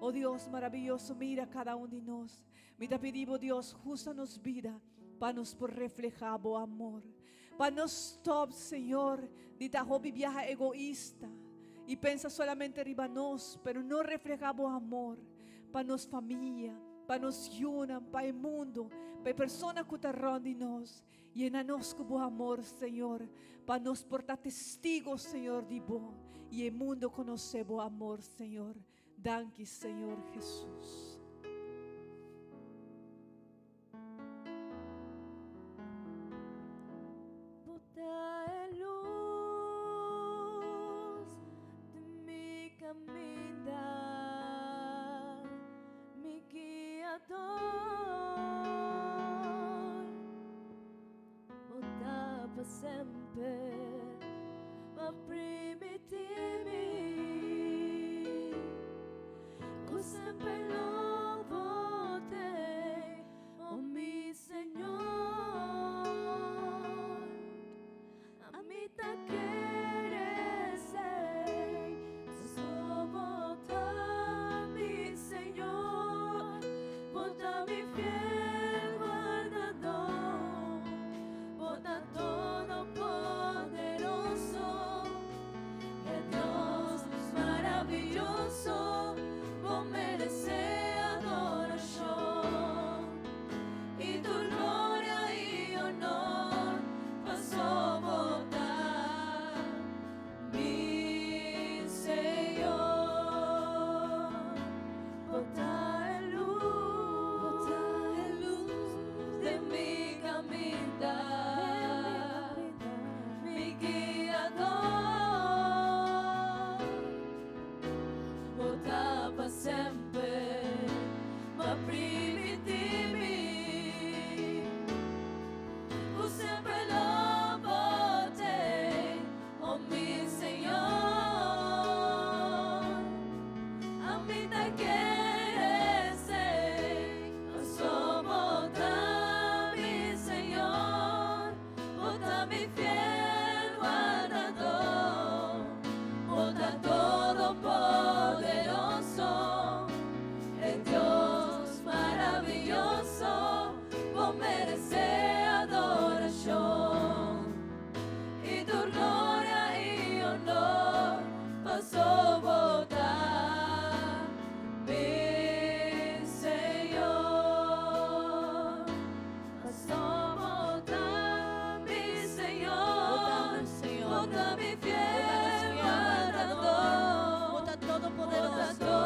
O Dios maraviyoso, mira kada un di nos. Mi ta pidi bo, Dios, husa nos bida pa nos por reflehá bo amor. Pa nos stòp, Señor, di ta hopi biaha egoista i pensa solamente riba nos, pero no reflehá bo amor. pa nos famia, pa nos yunan, pa e mundu, pa e persona ku ta rònt di nos. Yena nos ku bo amor, Señor, pa nos por ta testigo, Señor, di bo i e mundu konosé bo amor, Señor. Danki, Señor Hesus. Bo ta e luz di mi caminda, mi guiador. Bo ta pa semper, bo a primiti mi cu semper lo bo t'ei, oh mi Señor. Ami ta kere esei, so bo ta mi Señor, bo ta mi fiel guardador, bo ta todopoderoso, e Dios maraviyoso, bo merece adoracion. I tur gloria i honor paso bo ta, mi Señor. Bo ta e luz, bo ta e luz den mi caminda, mi guiador. Bo ta pa semper, ma primiti mi ku semper lo bo t'ei, o mi Señor. Ami ta kere esei, paso bo ta mi Señor. Bo ta mi fiel guardador, bo ta todopoderoso, e Dios maraviyoso, bo meresé adorashon. I tur gloria i honor paso bo ta, mi Señor. Paso bo ta mi Señor, bo ta mi fiel guardador, bo ta todopoderoso,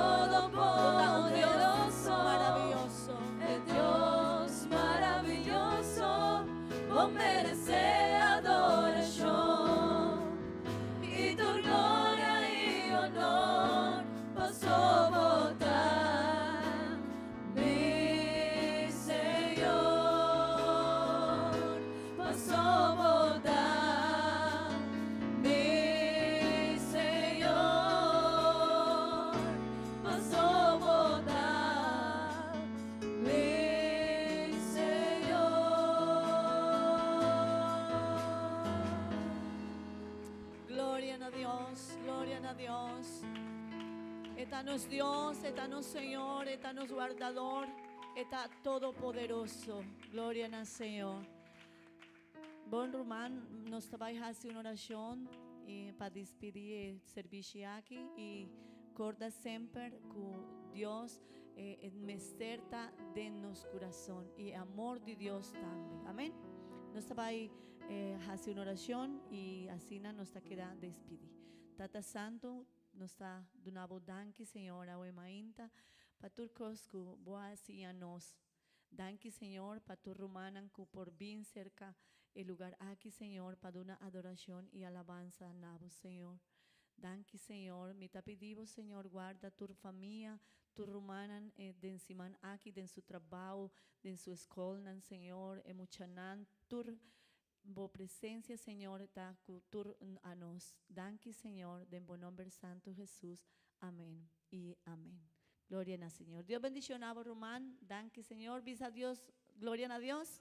bo ta un Dios maraviyoso, e Dios maraviyoso, bo merece adoracion i tur gloria i honor, paso bo ta. Mi Señor, paso bo ta. Mi Señor, paso bo ta. Mi Señor. Gloria na Dios, gloria na Dios. E ta. Ta nos Dios, e ta nos Señor, e ta nos Wardador, e ta Todopoderoso. Gloria na Señor. Bon ruman, nos ta bay haci un oracion y pa despidi e servicio aki y corda semper cu Dios e mester ta den nos curason y amor di Dios tambe. Amen. Nos ta bay haci un oracion y asina nos ta keda despidi. Tata Santo, nos ta duna bo danki, Señor, awe mainta pa tur cos cu bo a siña nos. Danki, Señor, pa tur rumannan cu por bin cerca e lugar aki, Señor, pa duna adoracion y alabansa na bo, Señor. Danki, Señor. Mi ta pidi bo, Señor, guarda tur famia, tur rumannan den siman aki, den su trabao, den su scolnan, Señor, e muchanan, tur bo presencia, Señor, ta cu tur anos. Danki, Señor, den bo nomber santo Jesus. Amen y amen. Gloria na Señor. Dios bendiciona bo, ruman. Danki, Señor. Bisa Dios, gloria na Dios.